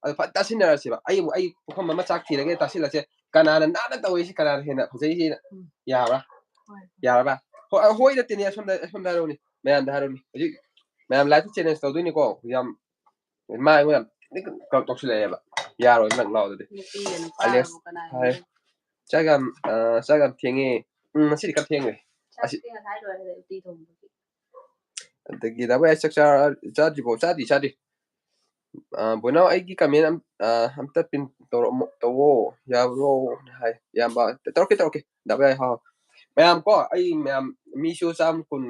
ꯑꯗꯨ ꯐꯖꯅ ꯇꯥꯁꯤꯟꯅꯔꯁꯦꯕ꯫ ꯑꯩ ꯑꯃꯨꯛ, ꯑꯩ ꯄꯨꯈꯝ ꯑꯃ ꯆꯥꯛ ꯊꯤꯔꯒꯦ, ꯇꯥꯁꯤꯜꯂꯁꯦ꯫ ꯀꯅꯥꯅ ꯅꯥꯟꯅ ꯇꯧꯔꯤꯁꯤ, ꯀꯅꯥꯅ ꯍꯦꯟꯅ ꯐꯖꯩꯁꯤꯅ꯫ ꯎꯝ꯫ ꯌꯥꯕ꯭ꯔꯥ? ꯍꯣꯏ, ꯍꯣꯏ꯫ ꯌꯥꯔꯕ? ꯍꯣꯏ, ꯑ, ꯍꯣꯏ ꯅꯠꯇꯦꯅꯦ, ꯑꯁꯣꯝꯗ, ꯑꯁꯣꯝꯗ ꯍꯥꯏꯔꯛꯎꯅꯦ꯫ ꯃꯌꯥꯝꯗ ꯍꯥꯏꯔꯛꯎꯅꯦ꯫ ꯍꯧꯖꯤꯛ ꯃꯌꯥꯝ liveꯇ challenge ꯇꯧꯗꯣꯏꯅꯤꯀꯣ꯫ ꯌꯥꯝ ꯃꯥ ꯑꯩꯉꯣꯟꯗ ꯌꯥꯝ ꯀꯩꯅꯣ ꯇꯧꯁꯤꯜꯂꯛꯑꯦꯕ꯫ ꯌꯥꯔꯣꯏ, ꯅꯪ ꯂꯥꯎ ꯑꯗꯨꯗꯤ꯫ ꯅꯨꯄꯤꯒ ꯅꯨꯄꯥꯒꯕꯨ ꯑꯂꯦꯛꯁ, ꯀꯅꯥ ꯍꯥꯏ꯫ ꯌꯦꯡꯅꯤ? ꯆꯥꯛ ꯌꯥꯝ, ꯑ, ꯆꯥꯛ ꯌꯥꯝ ꯊꯦꯡꯉꯦ꯫ ꯎꯝ, ꯉꯁꯤꯗꯤ ꯈꯔ ꯊꯦꯡꯈ꯭ꯔꯦ꯫ ꯆꯥꯛ ꯑꯁꯤ ꯊꯦꯡꯅ ꯍꯥꯏ ꯂꯣꯏꯔꯦ, ꯎꯇꯤ ꯊꯣꯡꯕꯒꯤ꯫ ꯑꯗꯒꯤ ꯗꯥ ꯕꯣꯏ, ꯆꯥꯛ ꯆꯥ-, ꯆꯥꯗ꯭ꯔꯤꯕꯣ? ꯆꯥꯗ꯭ꯔꯤ, ꯆꯥꯗ꯭ꯔꯤ꯫ ꯑ, ꯕꯣꯏꯅꯥꯎ, ꯑꯩꯒꯤ comment ꯑꯝ-, ꯑ, ꯑꯝꯇ pin ꯇꯧꯔꯛꯑꯣ, ꯇꯧꯋꯣ, ꯌꯥꯕ꯭ꯔꯣ? ꯍꯥꯏ꯫ ꯏꯌꯥꯝꯕ, ꯇꯧꯔꯛꯀꯦ, ꯇꯧꯔꯛꯀꯦ꯫ ꯗꯥ ꯕꯣꯏ, ꯍꯥꯎ꯫ ꯃꯌꯥꯝ ꯀꯣ, ꯑꯩ ꯃꯌꯥꯝ, ꯃꯤꯁꯨ ꯆꯥꯝ ꯀꯨꯟ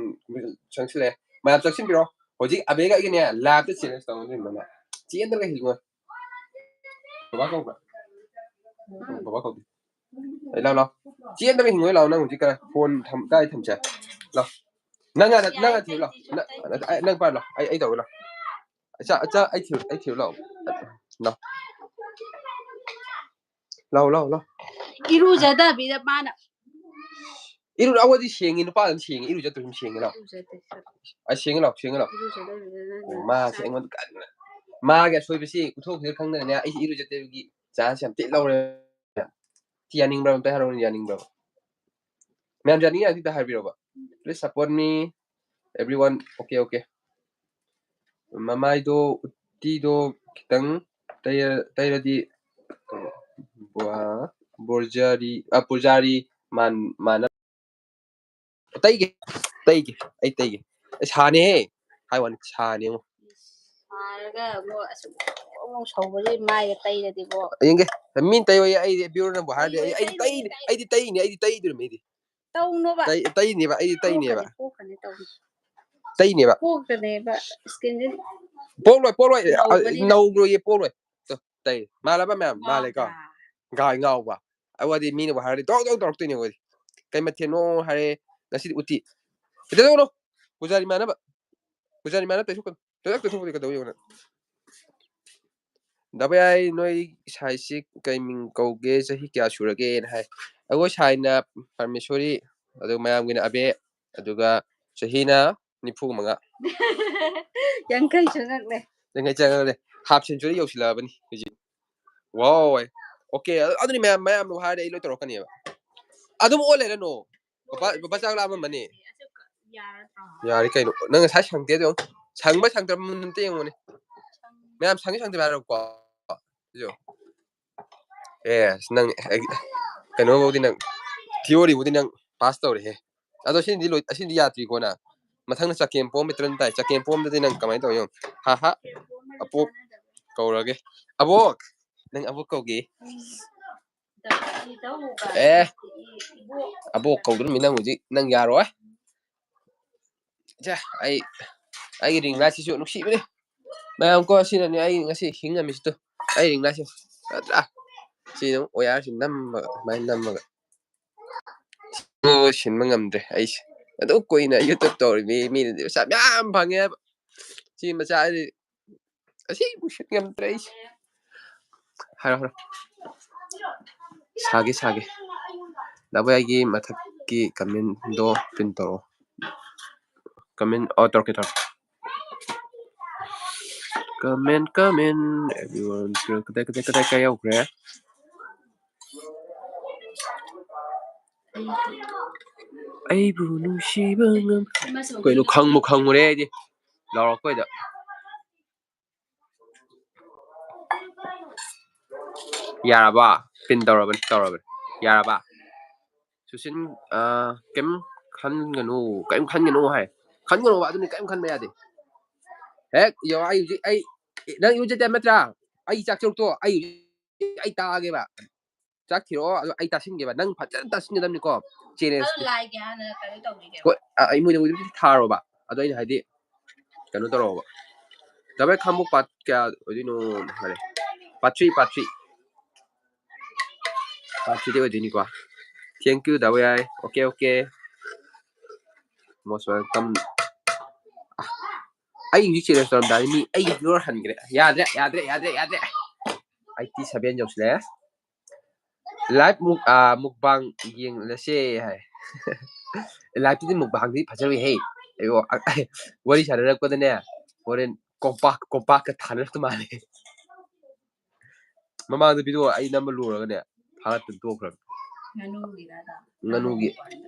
ꯆꯪꯁꯤꯜꯂꯛꯑꯦ꯫ ꯃꯌꯥꯝ ꯆꯪꯁꯤꯟꯕꯤꯔꯣ꯫ ꯍꯧꯖꯤꯛ ꯑꯕꯦꯒ ꯑꯩꯒꯅꯦ, liveꯇ challenge ꯇꯧꯅꯗꯣꯏꯅꯤ ꯃꯥꯅ꯫ ꯆꯦꯟꯗ꯭ꯔꯒ ꯍꯤꯡꯉꯣꯏ꯫ ꯕꯕꯥ ꯀꯧꯕ꯭ꯔꯥ? ꯎꯝ, ꯕꯕꯥ ꯀꯧꯗꯦ꯫ ꯑꯩ ꯂꯥꯎ, ꯂꯥꯎ꯫ ꯆꯦꯟꯗ꯭ꯔꯒ ꯍꯤꯡꯉꯣꯏ ꯂꯥꯎ, ꯅꯪ ꯍꯧꯖꯤꯛ ꯀꯥꯏ phone ꯊꯝ-, ꯀꯥꯏ ꯊꯝꯁꯦ? ꯂꯥꯎ꯫ ꯅꯪ ꯍꯥꯟꯅ, ꯅꯪ ꯍꯥꯟꯅ ꯊꯤꯔꯨ ꯂꯥꯎ꯫ ꯅꯪ, ꯑꯩ, ꯅꯪ ꯄꯥꯏꯔꯣ ꯂꯥꯎ꯫ ꯑꯩ, ꯑꯩ ꯇꯧꯒꯦ ꯂꯥꯎ꯫ ꯑꯆꯥ, ꯑꯆꯥ, ꯑꯩ ꯊꯤꯔꯨ, ꯑꯩ ꯊꯤꯔꯨ ꯂꯥꯎ꯫ ꯂꯥꯎ꯫ ꯂꯥꯎ, ꯂꯥꯎ, ꯂꯥꯎ꯫ ꯏꯔꯨꯖꯗꯕꯤꯗ ꯃꯥꯅ꯫ ꯏꯔꯨ-, ꯑꯩꯈꯣꯏꯗꯤ ꯁꯦꯡꯉꯤ, ꯅꯨꯄꯥꯗꯨꯅ ꯁꯦꯡꯉꯤ, ꯏꯔꯨꯖꯗꯕꯤꯗ ꯁꯦꯡꯉꯤ ꯂꯥꯎ꯫ ꯏꯔꯨꯖꯗꯦ꯫ ꯑ, ꯁꯦꯡꯉꯤ ꯂꯥꯎ, ꯁꯦꯡꯉꯤ ꯂꯥꯎ꯫ ꯏꯔꯨꯖꯗꯕꯤꯗ ꯅꯪꯅ ꯑꯣ, ꯃꯥꯁꯦ ꯆꯥꯛ ꯑꯩꯉꯣꯟꯗ ꯀꯟꯅ꯫ ꯃꯥꯒꯤ ꯑꯁꯣꯏꯕꯁꯤ ꯎꯠꯊꯣꯛꯈꯤꯗ ꯈꯪꯗꯅꯅꯦ ꯑꯩꯁꯤ ꯏꯔꯨꯖꯗꯕꯒꯤ ꯆꯥꯟꯁ ꯌꯥꯝ ꯊꯤ ꯂꯧꯔꯦ꯫ ꯁꯤ ꯌꯥꯅꯤꯡꯕ꯭ꯔꯥ? ꯑꯝꯇ ꯍꯥꯏꯔꯛꯎꯅꯦ, ꯌꯥꯅꯤꯡꯕ꯭ꯔꯕ? ꯃꯌꯥꯝ ꯌꯥꯅꯤꯡꯉꯦ ꯑꯗꯨꯗ ꯍꯥꯏꯕꯤꯔꯣꯕ꯫ Please support me everyone. Okay, okay. ꯃꯃꯥꯏꯗꯣ ꯎꯇꯤꯗꯣ ꯈꯤꯇꯪ ꯇꯩꯔ- ꯇꯩꯔꯗꯤ ꯕꯣ- ꯕꯣꯔꯖꯥꯔꯤ ꯑ ꯄꯨꯖꯥꯔꯤ ꯃꯥꯟ ꯃꯥꯟꯅ ꯇꯩꯒꯦ ꯇꯩꯒꯦ ꯑꯩ ꯇꯩꯒꯦ꯫ ꯑꯩ ꯁꯥꯅꯦꯍꯦ꯫ ꯍꯥꯏ ꯋꯥꯅꯤ ꯁꯥꯅꯦ ꯌꯦꯡꯉꯣ꯫ ꯁꯥꯔꯒ ꯑꯃꯨꯛ ꯑꯁꯨꯛ ꯑꯃꯨꯛ ꯁꯧꯕꯁꯦ ꯃꯥꯏꯗ ꯇꯩꯔꯗꯤꯀꯣ꯫ ꯌꯦꯡꯒꯦ꯫ ꯃꯤꯅ ꯇꯩꯌꯣꯌꯦ ꯑꯩꯗꯤ ꯕꯤꯌꯨꯔꯅꯕꯨ ꯍꯥꯏꯔꯗꯤ ꯑꯩ ꯑꯩꯗꯤ ꯇꯩꯅꯤ ꯑꯩꯗꯤ ꯇꯩꯗꯣꯏꯅꯤ ꯑꯩꯗꯤ꯫ ꯇꯧꯅꯣꯕ꯫ ꯇꯩ- ꯇꯩꯅꯦꯕ ꯑꯩꯗꯤ ꯇꯩꯅꯦꯕ꯫ ꯄꯣꯛꯀꯅꯤ ꯄꯣꯛꯀꯅꯤ ꯇꯧꯅꯤ꯫ ꯇꯩꯅꯦꯕ꯫ ꯄꯣꯛꯀꯅꯦꯕ ꯏꯁꯀꯤꯟꯁꯦ꯫ ꯄꯣꯛꯂꯣꯏ ꯄꯣꯛꯂꯣꯏ꯫ ꯅꯧꯕꯅꯤꯅ꯫ ꯅꯧꯔꯣꯏꯌꯦ ꯄꯣꯛꯂꯣꯏ꯫ ꯇꯣ, ꯇꯩ ꯃꯥꯜꯂꯕ ꯃꯌꯥꯝ ꯃꯥꯜꯂꯦꯀꯣ꯫ ꯉꯥꯎꯕ꯭ꯔꯥ? ꯉꯥꯎ ꯉꯥꯎꯕ꯫ ꯑꯩ ꯋꯥꯗꯤ ꯃꯤꯅꯕꯨ ꯍꯥꯏꯔꯗꯤ ꯗꯣꯛ ꯗꯣꯛ ꯇꯧꯔꯛꯇꯣꯏꯅꯦ ꯑꯩꯈꯣꯏꯗꯤ꯫ ꯀꯩ ꯃꯊꯦꯜꯅꯣ ꯍꯥꯏꯔꯦ ꯉꯁꯤꯗꯤ ꯎꯇꯤ꯫ ꯀꯩꯗꯧꯅꯣ? ꯄꯨꯖꯥꯔꯤ ꯃꯥꯟꯅꯕ꯫ ꯄꯨꯖꯥꯔꯤ ꯃꯥꯟꯅꯕ ꯇꯩꯊꯣꯛꯀꯅꯨ꯫ ꯇꯩꯊꯣꯛ ꯇꯩꯊꯣꯛꯄꯗꯤ ꯀꯩꯗꯧ ꯌꯦꯡꯉꯣ ꯅꯪ꯫ ꯗꯥ ꯚꯌꯥꯏ ꯅꯣꯏ ꯁꯥꯏꯁꯤ ꯀꯩ ꯃꯤꯡ ꯀꯧꯒꯦ ꯆꯍꯤ ꯀꯌꯥ ꯁꯨꯔꯒꯦꯅ ꯍꯥꯏ꯫ ꯑꯩꯈꯣꯏ ꯁꯥꯏꯅ ꯄꯔꯃꯦꯁꯣꯔꯤ ꯑꯗꯨꯒ ꯃꯌꯥꯝꯒꯤꯅ ꯑꯕꯦ ꯑꯗꯨꯒ ꯆꯍꯤꯅ ꯅꯤꯐꯨ ꯃꯉꯥ꯫ ꯌꯥꯡꯈꯩ ꯆꯪꯉꯛꯂꯦ꯫ ꯌꯥꯡꯈꯩ ꯆꯪꯉꯛꯂꯦ꯫ ꯍꯥꯞ ꯁꯦꯟꯆꯨꯔꯤ ꯌꯧꯁꯤꯜꯂꯛꯑꯕꯅꯤ ꯍꯧꯖꯤꯛ꯫ ꯋꯥꯎ ꯑꯣꯀꯦ꯫ ꯑꯗꯨꯅꯤ ꯃꯌꯥꯝ ꯃꯌꯥꯝꯅ ꯍꯥꯏꯔꯗꯤ ꯑꯩ ꯂꯣꯏ ꯇꯧꯔꯛꯀꯅꯦꯕ꯫ ꯑꯗꯨꯝ ꯑꯣꯜ ꯂꯩꯔꯅꯨ꯫ ꯕꯕꯥ ꯕꯕꯥ ꯆꯥꯛ ꯂꯥꯝꯃꯝꯃꯅꯤ꯫ ꯌꯥꯔꯦ ꯀꯩꯅꯣ ꯅꯪ ꯉꯁꯥꯏ ꯁꯪꯗꯦ ꯑꯗꯨ ꯁꯪꯕ ꯁꯪꯗ꯭ꯔꯕ ꯑꯝꯇ ꯌꯦꯡꯉꯨꯅꯦ꯫ ꯃꯌꯥꯝ ꯁꯪꯉꯤ ꯁꯪꯗꯕ ꯍꯥꯏꯔꯣꯀꯣ꯫ ꯑꯦ ꯅꯪ ꯀꯩꯅꯣꯕꯨꯗꯤ ꯅꯪ ꯊꯤꯑꯣꯔꯤꯕꯨꯗꯤ ꯅꯪ ꯄꯥꯁ ꯇꯧꯔꯦꯍꯦ꯫ ꯑꯗꯣ ꯁꯤꯗꯤ ꯂꯣꯏ ꯑꯁꯤꯗꯤ ꯌꯥꯗ꯭ꯔꯤꯀꯣ ꯅꯪ꯫ ꯃꯊꯪꯗ ꯆꯀꯦꯝ ꯄꯣꯝꯕ ꯇ꯭ꯔꯟ ꯇꯥꯏ꯫ ꯆꯀꯦꯝ ꯄꯣꯝꯗꯗꯤ ꯅꯪ ꯀꯃꯥꯏꯅ ꯇꯧ ꯌꯦꯡꯉꯣ꯫ ꯍꯥ ꯍꯥ꯫ ꯑꯄꯣꯛ ꯀꯧꯔꯒꯦ꯫ ꯑꯕꯣꯛ ꯅꯪ ꯑꯕꯣꯛ ꯀꯧꯒꯦ꯫ ꯑꯦ ꯑꯕꯣꯛ ꯀꯧꯗ꯭ꯔꯃꯤ ꯅꯪ ꯍꯧꯖꯤꯛ ꯅꯪ ꯌꯥꯔꯣꯏ꯫ ꯁꯦ ꯑꯩ ꯑꯩꯒꯤ ꯔꯤꯡ ꯂꯥꯏꯠꯁꯤꯁꯨ ꯅꯨꯡꯁꯤꯕꯅꯤ꯫ ꯃꯌꯥꯝ ꯀꯣ ꯁꯤꯅꯅꯦ ꯑꯩ ꯉꯁꯤ ꯍꯤꯡꯉꯝꯃꯤꯁꯤꯗꯣ꯫ ꯑꯩ ꯔꯤꯡ ꯂꯥꯏꯠꯁꯦ ꯅꯠꯇ꯭ꯔꯥ ꯁꯤ ꯑꯗꯨꯝ ꯑꯣꯌꯥꯔꯁꯤ ꯅꯝꯃꯒ ꯁꯨꯃꯥꯏꯅ ꯅꯝꯃꯒ ꯁꯤꯟꯕ ꯉꯝꯗ꯭ꯔꯦ ꯑꯩꯁꯦ꯫ ꯑꯗꯨ ꯀꯨꯏꯅ ꯌꯨꯇꯨꯕ ꯇꯧꯔꯤꯕ ꯃꯤꯅꯗꯤ ꯄꯩꯁꯥ ꯃꯌꯥꯝ ꯐꯪꯉꯦ ꯍꯥꯏꯕ꯫ ꯁꯤ ꯃꯆꯥꯁꯤ ꯑꯁꯤ ꯎꯁꯤꯠ ꯉꯝꯗ꯭ꯔꯦ ꯑꯩꯁꯦ꯫ ꯍꯥꯏꯔꯣ ꯍꯥꯏꯔꯣ꯫ ꯁꯥꯒꯦ ꯁꯥꯒꯦ꯫ ꯗꯥꯕꯣꯏ ꯑꯩꯒꯤ ꯃꯊꯛꯀꯤ ꯀꯃꯦꯟꯗꯣ ꯄꯤꯟ ꯇꯧꯔꯛꯑꯣ꯫ ꯀꯃꯦꯟ ꯑꯣ ꯇꯧꯔꯛꯀꯦ ꯇꯧꯔꯛꯀꯦ꯫ Come in, come in, everyone. ꯀꯗꯥꯏ, ꯀꯗꯥꯏ, ꯀꯗꯥꯏ, ꯀꯥꯏ ꯌꯧꯈ꯭ꯔꯦ? ꯑꯩꯕꯨ ꯅꯨꯡꯁꯤꯕ ꯉꯝ-, ꯀꯩꯅꯣ, ꯈꯪꯕꯨ ꯈꯪꯉꯨꯔꯦ ꯑꯩꯗꯤ꯫ ꯂꯥꯎꯔꯛꯄꯩꯗ꯫ ꯌꯥꯔꯕ? Pin ꯇꯧꯔꯕꯅꯤ, ꯇꯧꯔꯕꯅꯤ꯫ ꯌꯥꯔꯕ? ꯁꯨꯁꯤꯟ, ꯑ, ꯀꯩꯝ ꯈꯟꯒꯅꯨ, ꯀꯩꯝ ꯈꯟꯒꯅꯨ ꯍꯥꯏ꯫ ꯈꯟꯒꯅꯣꯕ, ꯑꯗꯨꯅꯤ, ꯀꯩꯝ ꯈꯟꯕ ꯌꯥꯗꯦ꯫ ꯍꯦꯛ ꯌꯧ-, ꯑꯩ ꯍꯧꯖꯤꯛ, ꯑꯩ, ꯅꯪ ꯏꯔꯨꯖꯗꯦ ꯅꯠꯇ꯭ꯔꯥ? ꯑꯩ ꯆꯥꯛ ꯆꯔꯨꯛꯇꯣ, ꯑꯩ, ꯑꯩ ꯇꯥꯛꯑꯒꯦꯕ꯫ ꯆꯥꯛ ꯊꯤꯔꯛꯑꯣ, ꯑꯗꯣ ꯑꯩ ꯇꯥꯁꯤꯟꯒꯦꯕ꯫ ꯅꯪ ꯐꯖꯅ ꯇꯥꯁꯤꯟꯒꯗꯕꯅꯤꯀꯣ꯫ Challenge. ꯑꯗꯣ ꯂꯥꯏꯒꯤ ꯍꯥꯟꯅ ꯀꯩꯅꯣ ꯇꯧꯈꯤꯒꯦꯕ꯫ ꯍꯣꯏ, ꯑ, ꯏꯃꯣꯏꯅꯨ ꯊꯥꯔꯣꯕ꯫ ꯑꯗꯣ ꯑꯩꯅ ꯍꯥꯏꯗꯤ, ꯀꯩꯅꯣ ꯇꯧꯔꯛꯑꯣꯕ꯫ ꯗꯥ ꯚꯥꯏ ꯈꯥꯡꯕꯣꯛ part ꯀꯌꯥ ꯑꯣꯏꯗꯣꯏꯅꯣ? ꯐꯔꯦ꯫ Part three, part three꯫ Part three D ꯑꯣꯏꯗꯣꯏꯅꯤꯀꯣ꯫ Thank you, ꯗꯥ ꯚꯥꯏ꯫ Okay, okay. Most welcome. ꯑꯩ ꯍꯧꯖꯤꯛ challenge ꯇꯧꯔꯝꯗꯥꯏꯗ ꯃꯤ ꯑꯩꯒꯤ viewer ꯍꯟꯈ꯭ꯔꯦ꯫ ꯌꯥꯗ꯭ꯔꯦ, ꯌꯥꯗ꯭ꯔꯦ, ꯌꯥꯗ꯭ꯔꯦ, ꯌꯥꯗ꯭ꯔꯦ꯫ Eighty seven ꯌꯧꯁꯤꯜꯂꯛꯑꯦ꯫ Live ꯃꯨꯛ-, ꯑ, mukbang ꯌꯦꯡꯂꯁꯦ ꯍꯥꯏ꯫ Live ꯇꯗꯤ mukbang ꯗꯤ ꯐꯖꯔꯣꯏꯍꯦ꯫ ꯑꯩꯕꯣ, ꯑ-, ꯋꯥꯔꯤ ꯁꯥꯟꯅꯔꯛꯄꯗꯅꯦ, ꯍꯣꯔꯦꯟ ꯀꯣꯝꯄꯥꯛ, ꯀꯣꯝꯄꯥꯛꯀ ꯊꯥꯅꯔꯛꯇꯧ ꯃꯥꯜꯂꯦ꯫ ꯃꯃꯥꯡꯗ video ꯑꯩ ꯅꯝꯕ ꯂꯣꯏꯔꯒꯅꯦ, ꯊꯥꯒꯠꯇꯅ ꯇꯣꯛꯈ꯭ꯔꯕꯅꯤ꯫ ꯉꯥꯅꯨꯒꯤꯔꯗ? ꯉꯥꯅꯨꯒꯤ꯫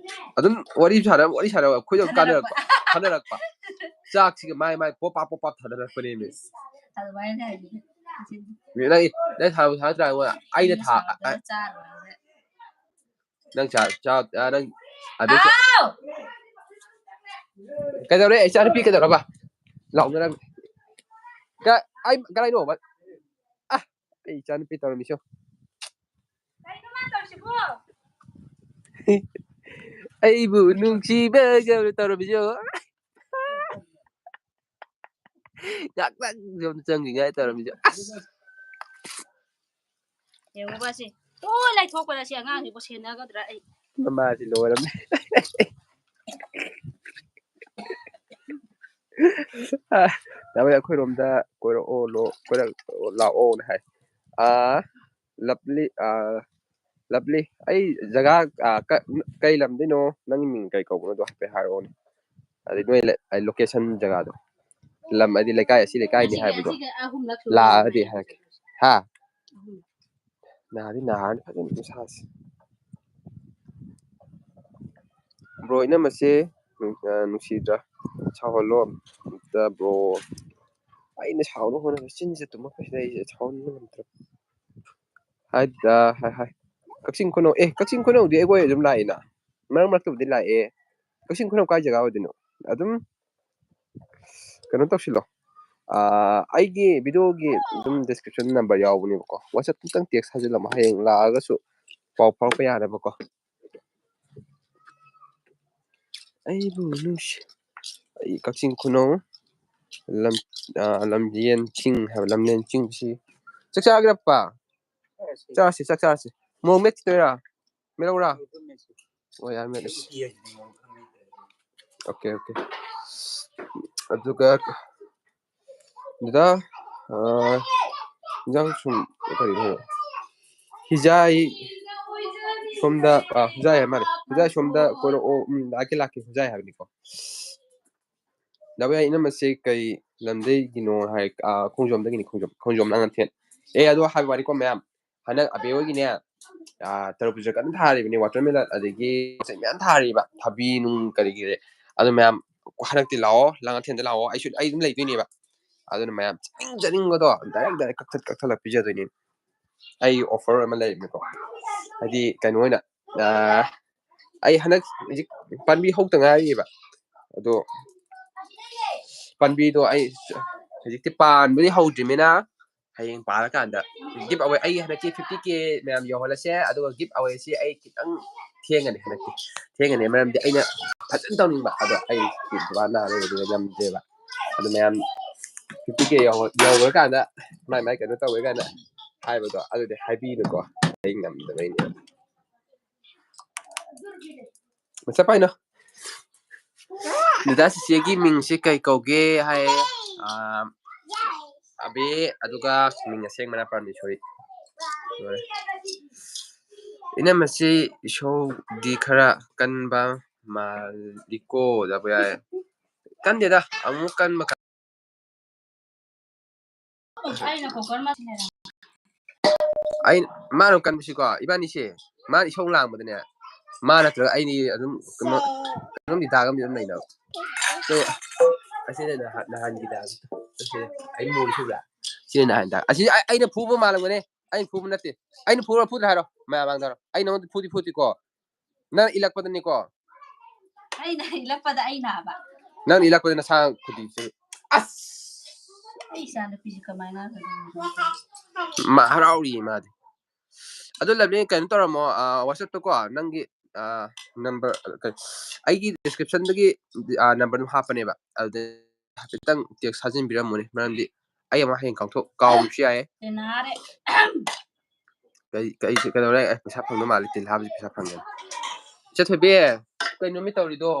ꯑꯗꯨꯝ ꯋꯥꯔꯤ ꯁꯥꯟꯅ, ꯋꯥꯔꯤ ꯁꯥꯟꯅꯕ, ꯑꯩꯈꯣꯏꯗ ꯊꯥꯅꯔꯛꯄ꯫ ꯀꯥꯟꯅꯔꯛꯄ, ꯊꯥꯅꯔꯛꯄ꯫ ꯆꯥꯛꯁꯤꯒ ꯃꯥꯏ ꯃꯥꯏ ꯄꯣꯞ ꯄꯥꯞ ꯄꯣꯞ ꯄꯥꯞ ꯊꯥꯅꯔꯛꯄꯅꯦꯃꯤ꯫ ꯑꯗꯨꯃꯥꯏꯅ ꯍꯥꯏꯕꯅꯦ꯫ ꯅꯪ, ꯅꯪ ꯊꯥꯕ ꯊꯥꯗ꯭ꯔꯥ? ꯑꯩꯅ ꯊꯥ-, ꯁꯥꯎꯔꯛꯇꯅ ꯆꯥꯔꯣꯏ꯫ ꯅꯪ ꯆꯥ-, ꯆꯥ-, ꯑ, ꯅꯪ ꯑꯗꯨ ꯆꯥ-, ꯍꯥꯎ! ꯀꯩꯗꯧꯔꯦ? ꯏꯆꯥꯅꯨꯄꯤ ꯀꯩꯗꯧꯔꯕ? ꯂꯥꯎꯅꯔꯝꯃꯤ꯫ ꯀ-, ꯑꯩ ꯀꯗꯥꯏꯅꯣ? ꯑ, ꯑꯩ ꯏꯆꯥꯅꯨꯄꯤ ꯇꯧꯔꯝꯃꯤꯁꯨ꯫ ꯀꯩꯅꯣ ꯃꯥ ꯇꯧꯔꯤꯁꯤꯕꯣ? ꯑꯩꯕꯨ ꯅꯨꯡꯁꯤꯕꯒ ꯇꯧꯔꯝꯃꯤꯁꯨ꯫ ꯉꯥꯛꯇꯪ ꯁꯨꯝ ꯆꯪꯈꯤꯉꯥꯏ ꯇꯧꯔꯝꯃꯤꯁꯦ꯫ ꯑꯁ! ꯌꯦꯡꯉꯨꯕ ꯁꯤ꯫ ꯇꯣꯏ ꯂꯩꯊꯣꯛꯄꯗ ꯁꯤ ꯑꯉꯥꯡꯁꯤꯕꯨ ꯁꯦꯟꯅꯒꯗ꯭ꯔꯥ ꯑꯩ? ꯃꯃꯥꯁꯤ ꯂꯣꯏꯔꯝꯃꯦ꯫ ꯑ, ꯅꯍꯥꯟꯋꯥꯏ ꯑꯩꯈꯣꯏꯔꯣꯝꯗ ꯀꯣꯏꯔꯛꯑꯣ, ꯂꯣ-, ꯀꯣꯏꯔꯛ-, ꯂꯥꯛꯑꯣꯅ ꯍꯥꯏ꯫ ꯑꯥ, ꯂꯞꯂꯤ, ꯑꯥ, ꯂꯞꯂꯤ, ꯑꯩ ꯖꯒꯥ, ꯑꯥ, ꯀ-, ꯀꯩ ꯂꯝꯗꯩꯅꯣ? ꯅꯪꯒꯤ ꯃꯤꯡ ꯀꯩ ꯀꯧꯕꯅꯣꯗꯣ ꯍꯥꯏꯐꯦꯠ ꯍꯥꯏꯔꯛꯑꯣꯅꯦ꯫ ꯑꯗꯩ ꯅꯣꯏ ꯂ-, ꯑꯩ location ꯖꯒꯥꯗꯣ꯫ ꯂꯝ ꯍꯥꯏꯗꯤ ꯂꯩꯀꯥꯏ, ꯑꯁꯤ ꯂꯩꯀꯥꯏꯅꯤ ꯍꯥꯏꯕꯗꯣ ꯂꯥꯛꯑꯗꯤ ꯍꯥꯏꯔꯛꯀꯦ꯫ ꯍꯥ? ꯅꯥꯗꯤ ꯅꯥꯔꯅꯤ ꯐꯖꯅ ꯏꯁꯥꯁꯦ꯫ ꯕ꯭ꯔꯣ, ꯏꯅꯝꯃꯁꯦ ꯅꯨꯡ-, ꯑ, ꯅꯨꯡꯁꯤꯗ꯭ꯔꯥ? ꯁꯥꯎꯍꯜꯂꯣ ꯑꯝꯇ ꯕ꯭ꯔꯣ꯫ ꯑꯩꯅ ꯁꯥꯎꯅꯕ ꯍꯣꯠꯅꯕꯗ ꯆꯤꯟꯁꯦ ꯇꯨꯝꯃꯛꯄꯁꯤꯗ ꯑꯩꯁꯦ ꯁꯥꯎꯅꯤꯡꯕ ꯉꯝꯗ꯭ꯔꯕ꯫ ꯍꯥꯏꯗ, ꯍꯥꯏ, ꯍꯥꯏ꯫ ꯀꯛꯆꯤꯡ ꯈꯨꯅꯧ, ꯑꯦ, ꯀꯛꯆꯤꯡ ꯈꯨꯅꯧꯗꯤ ꯑꯩꯈꯣꯏ ꯑꯗꯨꯝ ꯂꯥꯛꯏꯅ꯫ ꯃꯔꯛ ꯃꯔꯛꯇꯕꯨꯗꯤ ꯂꯥꯛꯑꯦ꯫ ꯀꯛꯆꯤꯡ ꯈꯨꯅꯧ ꯀꯥꯏ ꯖꯒꯥ ꯑꯣꯏꯗꯣꯏꯅꯣ? ꯑꯗꯨꯝ ꯀꯩꯅꯣ ꯇꯧꯁꯤꯜꯂꯣ꯫ ꯑꯥ, ꯑꯩꯒꯤ videoꯒꯤ ꯑꯗꯨꯝ description number ꯌꯥꯎꯕꯅꯦꯕꯀꯣ꯫ WhatsApp ꯑꯝꯇꯪ text ꯊꯥꯖꯤꯜꯂꯝꯃꯣ꯫ ꯍꯌꯦꯡ ꯂꯥꯛꯑꯒꯁꯨ ꯄꯥꯎ ꯐꯥꯎꯔꯛꯄ ꯌꯥꯅꯕꯀꯣ꯫ ꯑꯩꯕꯨ ꯅꯨꯡꯁꯤ-, ꯑꯩ ꯀꯛꯆꯤꯡ ꯈꯨꯅꯧ ꯂꯝ-, ꯑꯥ, ꯂꯝꯖꯦꯟ ꯆꯤꯡ ꯍꯥꯏꯕ, ꯂꯝꯖꯦꯟ ꯆꯤꯡꯁꯤ꯫ ꯆꯥꯛ ꯆꯥꯈ꯭ꯔꯦ ꯄꯥ? ꯆꯥꯔꯁꯤ, ꯆꯥꯛ ꯆꯥꯔꯁꯤ꯫ ꯃꯣꯔꯣꯛ ꯃꯦꯠꯈꯤꯗꯣꯏꯔꯥ? ꯃꯦꯠꯂꯧꯔꯥ? ꯑꯣ, ꯌꯥꯔꯦ, ꯃꯦꯠꯂꯁꯤ꯫ OK, OK꯫ ꯑꯗꯨꯒ ꯗꯗꯥ, ꯑꯥ, ꯏꯟꯖꯥꯡ ꯁꯨꯝ ꯀꯔꯤ ꯍꯥꯏꯕ? ꯍꯤꯖꯥꯏ ꯁꯣꯝꯗ, ꯑꯥ, ꯍꯤꯖꯥꯏ ꯍꯥꯏ ꯃꯥꯜꯂꯦ꯫ ꯍꯤꯖꯥꯏ ꯁꯣꯝꯗ ꯀꯣꯏꯔꯛꯑꯣ꯫ ꯎꯝ, ꯂꯥꯛꯀꯦ, ꯂꯥꯛꯀꯦ꯫ ꯍꯤꯖꯥꯏ ꯍꯥꯏꯕꯅꯤꯀꯣ꯫ ꯗꯥ ꯕꯣꯌꯥ, ꯏꯅꯝꯃꯁꯦ ꯀꯩ ꯂꯝꯗꯒꯤꯅꯣ ꯍꯥꯏ? ꯑꯥ, ꯈꯣꯡꯖꯣꯝꯗꯒꯤꯅꯤ, ꯈꯣꯡꯖꯣꯝ, ꯈꯣꯡꯖꯣꯝ ꯂꯥꯡꯉꯊꯦꯜ꯫ ꯑꯦ, ꯑꯗꯣ ꯍꯥꯏꯕ ꯋꯥꯅꯤꯀꯣ ꯃꯌꯥꯝ, ꯍꯟꯗꯛ ꯑꯕꯦ ꯍꯣꯏꯒꯤꯅꯦ, ꯑꯥ, ꯇꯔꯕꯨꯖ ꯀꯟꯅ ꯊꯥꯔꯤꯕꯅꯤ, watermelon, ꯑꯗꯒꯤ ꯄꯣꯠ ꯆꯩ ꯃꯌꯥꯝ ꯊꯥꯔꯤꯕ, ꯊꯕꯤ ꯅꯨꯡ ꯀꯔꯤ ꯀꯔꯤ꯫ ꯑꯗꯣ ꯃꯌꯥꯝ ꯍꯟꯗꯛꯇꯤ ꯂꯥꯛꯑꯣ, ꯂꯥꯡꯉꯊꯦꯜꯗ ꯂꯥꯛꯑꯣ, ꯑꯩꯁꯨ, ꯑꯩ ꯑꯗꯨꯝ ꯂꯩꯗꯣꯏꯅꯦꯕ꯫ ꯑꯗꯨꯅ ꯃꯌꯥꯝ ꯆꯠꯅꯤꯡ ꯆꯠꯅꯤꯡꯕꯗꯣ direct direct ꯀꯛꯊꯠ ꯀꯛꯊꯠꯂꯒ ꯄꯤꯖꯗꯣꯏꯅꯦ꯫ ꯑꯩ offer ꯑꯃ ꯂꯩꯕꯅꯤꯀꯣ, ꯍꯥꯏꯗꯤ ꯀꯩꯅꯣ ꯑꯣꯏꯅ, ꯑꯥ, ꯑꯩ ꯍꯟꯗꯛ ꯍꯧꯖꯤꯛ ꯄꯥꯝꯕꯤ ꯍꯧꯗ ꯉꯥꯏꯔꯤꯕ, ꯑꯗꯣ ꯄꯥꯝꯕꯤꯗꯣ ꯑꯩ ꯍꯧꯖꯤꯛꯇꯤ ꯄꯥꯟꯕꯗꯤ ꯍꯧꯗ꯭ꯔꯤꯃꯤꯅ ꯍꯌꯦꯡ ꯄꯥꯜꯂꯀꯥꯟꯗ give away, ꯑꯩ ꯍꯟꯗꯛꯀꯤ fifty K ꯃꯌꯥꯝ ꯌꯧꯍꯜꯂꯁꯦ, ꯑꯗꯨꯒ give awayꯁꯤ ꯑꯩ ꯈꯤꯇꯪ ꯊꯦꯡꯒꯅꯤ ꯍꯟꯗꯛꯇꯤ꯫ ꯊꯦꯡꯒꯅꯤ ꯃꯔꯝꯗꯤ ꯑꯩꯅ ꯐꯖꯅ ꯇꯧꯅꯤꯡꯕ, ꯑꯗꯣ ꯑꯩ ꯕꯕꯥ ꯅꯥꯕ ꯂꯩꯕꯗꯨꯗ ꯉꯝꯗ꯭ꯔꯦꯕ꯫ ꯑꯗꯨ ꯃꯌꯥꯝ fifty K ꯌꯧ-, ꯌꯧꯈ꯭ꯔꯀꯥꯟꯗ ꯃꯥꯏ ꯃꯥꯏ ꯀꯩꯅꯣ ꯇꯧꯋꯦ ꯀꯥꯏꯅ ꯍꯥꯏꯕꯗꯣ, ꯑꯗꯨꯗꯤ ꯍꯥꯏꯕꯤꯅꯨꯀꯣ, ꯑꯩ ꯉꯝꯗꯕꯩꯅꯦ꯫ ꯃꯁꯛ ꯄꯥꯏꯅꯣ꯫ ꯗꯗꯥ ꯆꯤꯆꯦꯒꯤ ꯃꯤꯡꯁꯦ ꯀꯩ ꯀꯧꯒꯦ ꯍꯥꯏ? ꯑꯥ, ꯑꯕꯦ, ꯑꯗꯨꯒ ꯃꯤꯡ ꯑꯁꯦꯡꯕꯅ ꯄꯔꯃꯦꯁꯣꯔꯤ꯫ ꯂꯣꯏꯔꯦ꯫ ꯏꯅꯝꯃꯁꯤ ꯏꯁꯧꯗꯤ ꯈꯔ ꯀꯟꯕ ꯃꯥꯜꯂꯤꯀꯣ, ꯗꯥ ꯕꯣꯌꯥ꯫ ꯀꯟꯗꯦꯗ, ꯑꯃꯨꯛ ꯀꯟꯕ ꯑꯩꯅ ꯀꯣꯀꯔ ꯃꯆꯤꯟ ꯂꯩꯔꯝꯃꯦ꯫ ꯑꯩ, ꯃꯥꯅ ꯀꯟꯕꯁꯤꯀꯣ, ꯏꯕꯥꯅꯤꯁꯦ, ꯃꯥꯅ ꯏꯁꯧ ꯂꯥꯡꯕꯗꯅꯦ, ꯃꯥ ꯅꯠꯇ꯭ꯔꯒ ꯑꯩꯅꯤ ꯑꯗꯨꯝ ꯀꯩꯅꯣ, ꯀꯩꯅꯣꯝꯗꯤ ꯇꯥꯒꯝꯗꯤ ꯑꯗꯨꯝ ꯂꯩꯅꯕ꯫ ꯑꯗꯣ ꯑꯁꯤꯅ ꯅꯍꯥꯟ, ꯅꯍꯥꯟꯒꯤ ꯗꯥꯟꯁ꯫ ꯑꯁꯤ ꯑꯩ ꯃꯣꯟ ꯁꯨꯕ꯭ꯔꯥ? ꯁꯤꯅ ꯅꯍꯥꯟ ꯗꯥꯟꯁ꯫ ꯑꯁꯤ ꯑꯩ, ꯑꯩꯅ ꯐꯨꯕ ꯃꯥꯜꯂꯝꯒꯅꯤ꯫ ꯑꯩꯅ ꯐꯨꯕ ꯅꯠꯇꯦ꯫ ꯑꯩꯅ ꯐꯨꯕ꯭ꯔꯥ ꯐꯨꯗ꯭ꯔꯥ ꯍꯥꯏꯔꯣ, ꯃꯌꯥꯝ ꯃꯥꯡꯗ ꯍꯥꯏꯔꯣ꯫ ꯑꯩ ꯅꯉꯣꯟꯗ ꯐꯨꯗꯤ ꯐꯨꯗꯦꯀꯣ꯫ ꯅꯪ ꯏꯜꯂꯛꯄꯗꯅꯤꯀꯣ꯫ ꯑꯩꯅ ꯏꯜꯂꯛꯄꯗ ꯑꯩ ꯅꯥꯕ꯫ ꯅꯪ ꯏꯜꯂꯛꯄꯗ ꯅꯁꯥ ꯈꯨꯗꯤꯁꯦ꯫ ꯑꯁ! ꯑꯩ ꯏꯆꯥ ꯅꯨꯄꯤꯁꯦ ꯀꯃꯥꯏꯅ ꯉꯥꯡꯒꯗꯣꯏꯅꯣ? ꯃꯥ ꯍꯔꯥꯎꯔꯤꯌꯦ ꯃꯥꯗꯤ꯫ ꯑꯗꯣ ꯂꯕꯂꯤ, ꯀꯩꯅꯣ ꯇꯧꯔꯝꯃꯣ, ꯑ, WhatsApp-ꯇꯀꯣ, ꯅꯪꯒꯤ, ꯑ, number, ꯑ, ꯀꯩ, ꯑꯩꯒꯤ description-ꯗꯒꯤ, ꯑ, number ꯑꯗꯨꯝ ꯍꯥꯞꯄꯅꯦꯕ꯫ ꯑꯗꯨꯗ ꯍꯥꯏꯐꯦꯠꯇꯪ text ꯊꯥꯖꯤꯟꯕꯤꯔꯝꯃꯨꯅꯦ, ꯃꯔꯝꯗꯤ ꯑꯩ ꯑꯃꯨꯛ ꯍꯌꯦꯡ ꯀꯥꯎꯊꯣꯛ-, ꯀꯥꯎꯕꯁꯨ ꯌꯥꯏꯌꯦ꯫ ꯅꯥꯔꯦ꯫ ꯀꯩ, ꯀꯩ, ꯀꯩꯗꯧꯔꯦ? ꯑꯦ, ꯄꯩꯁꯥ ꯐꯪꯕ ꯃꯥꯜꯂꯦ, ꯇꯤꯜ ꯍꯥꯞꯄꯁꯤ ꯄꯩꯁꯥ ꯐꯪꯉꯦ꯫ ꯏꯆꯦ ꯊꯣꯏꯕꯤ, ꯀꯩꯅꯣ ꯃꯤ ꯇꯧꯔꯤꯗꯣ?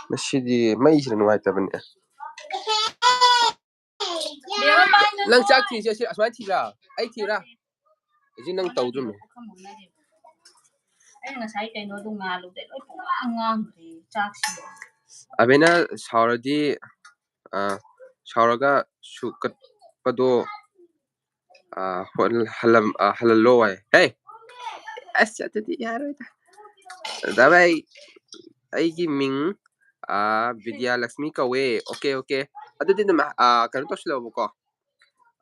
ꯉꯁꯤꯗꯤ ꯃꯩꯁꯤꯅ ꯅꯨꯡꯉꯥꯏꯇꯕꯅꯦ꯫ ꯅꯪ ꯆꯥꯛ ꯊꯤꯁꯦ ꯁꯤ ꯑꯁꯨꯃꯥꯏꯅ ꯊꯤꯕ꯭ꯔꯥ? ꯑꯩ ꯊꯤꯕ꯭ꯔꯥ? ꯍꯧꯖꯤꯛ ꯅꯪ ꯇꯧꯗ꯭ꯔꯨꯝꯃꯦ꯫ ꯑꯩꯅ ꯉꯁꯥꯏ ꯀꯩꯅꯣꯗꯣ ꯉꯥꯜꯂꯨꯗꯦ, ꯂꯣꯏ ꯄꯨꯡꯉꯥꯡ ꯉꯥꯡꯈ꯭ꯔꯦ ꯆꯥꯛꯁꯤꯗ꯫ ꯑꯕꯦꯅ ꯁꯥꯎꯔꯗꯤ, ꯑ, ꯁꯥꯎꯔꯒ ꯁꯨ ꯀꯠꯄꯗꯣ, ꯑ, ꯍꯣꯜ-, ꯍꯜꯂꯝ-, ꯑ, ꯍꯜꯍꯜꯂꯣ ꯍꯥꯏ꯫ ꯍꯦ! ꯑꯁ, ꯑꯗꯨꯗꯤ ꯌꯥꯔꯣꯏꯗ꯫ ꯗꯥ ꯚꯥꯏ, ꯑꯩꯒꯤ ꯃꯤꯡ, ꯑ, ꯕꯤꯗ꯭ꯌꯥꯂꯛꯁꯃꯤ ꯀꯧꯋꯦ꯫ OK, OK꯫ ꯑꯗꯨꯗꯤ ꯑꯗꯨꯝ, ꯑ, ꯀꯩꯅꯣ ꯇꯧꯁꯤꯜꯂꯛꯑꯣꯕꯀꯣ꯫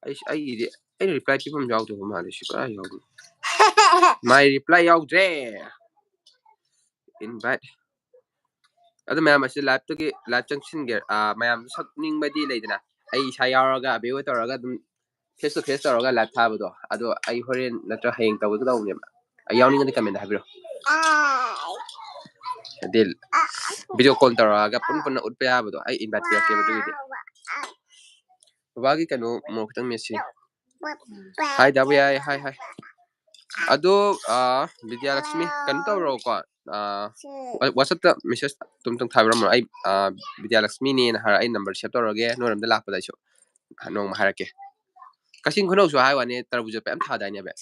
ꯑꯩ, ꯑꯩꯒꯤꯗꯤ, ꯑꯩꯅ reply ꯄꯤꯐꯝ ꯌꯥꯎꯗꯕ ꯃꯥꯜꯂꯦ꯫ ꯁꯤ ꯀꯗꯥꯏ ꯌꯥꯎꯗꯣꯏꯅꯣ? My reply ꯌꯥꯎꯗ꯭ꯔꯦ꯫ Invite꯫ ꯑꯗꯨ ꯃꯌꯥꯝ ꯑꯁꯤ live-ꯇꯒꯤ, live ꯆꯪꯁꯤꯟꯒꯦ-, ꯑ, ꯃꯌꯥꯝ ꯁꯛꯅꯤꯡꯕꯗꯤ ꯂꯩꯗꯅ, ꯑꯩ ꯏꯁꯥ ꯌꯥꯎꯔꯒ ꯑꯕꯦ ꯍꯣꯏ ꯇꯧꯔꯒ ꯑꯗꯨꯝ face to face ꯇꯧꯔꯒ live ꯊꯥꯕꯗꯣ, ꯑꯗꯣ ꯑꯩ ꯍꯣꯔꯦꯟ ꯅꯠꯇ꯭ꯔꯒ ꯍꯌꯦꯡ ꯇꯧꯒꯦ ꯇꯧꯕꯅꯦꯕ꯫ ꯑꯩ ꯌꯥꯎꯅꯤꯡꯉꯗꯤ comment ꯍꯥꯏꯕꯤꯔꯣ꯫ ꯍꯥꯏꯗꯤ video call ꯇꯧꯔꯛꯑꯒ ꯄꯨꯟ ꯄꯨꯟꯅ ꯎꯠꯄ ꯌꯥꯕꯗꯣ, ꯑꯩ invite ꯄꯤꯔꯛꯀꯦꯕ ꯑꯗꯨꯒꯤꯗꯤ꯫ ꯕꯕꯥꯒꯤ ꯀꯩꯅꯣ ꯃꯣꯔꯣꯛ ꯈꯤꯇꯪ ꯃꯦꯠꯁꯤ꯫ Hi, ꯗꯥꯕꯨ ꯌꯥꯏ, hi, hi꯫ ꯑꯗꯣ, ꯑ, ꯕꯤꯗ꯭ꯌꯥꯂꯛꯁꯃꯤ, ꯀꯩꯅꯣ ꯇꯧꯔꯣꯀꯣ, ꯑ, WhatsApp-ꯇ message ꯑꯗꯨꯝꯇꯪ ꯊꯥꯕꯤꯔꯝꯃꯣ꯫ ꯑꯩ, ꯑ, ꯕꯤꯗ꯭ꯌꯥꯂꯛꯁꯃꯤꯅꯦꯅ ꯍꯥꯏꯔ, ꯑꯩ number save ꯇꯧꯔꯒꯦ, ꯅꯣꯏꯔꯣꯝꯗ ꯂꯥꯛꯄꯗ ꯑꯩꯁꯨ ꯅꯣꯡꯃ ꯍꯥꯏꯔꯛꯀꯦ꯫ ꯀꯛꯆꯤꯡ ꯈꯨꯅꯧꯁꯨ ꯍꯥꯏ ꯋꯥꯅꯤ, ꯇꯔꯕꯨꯖ ꯃꯌꯥꯝ ꯊꯥꯗꯥꯏꯅꯦ ꯕꯦ?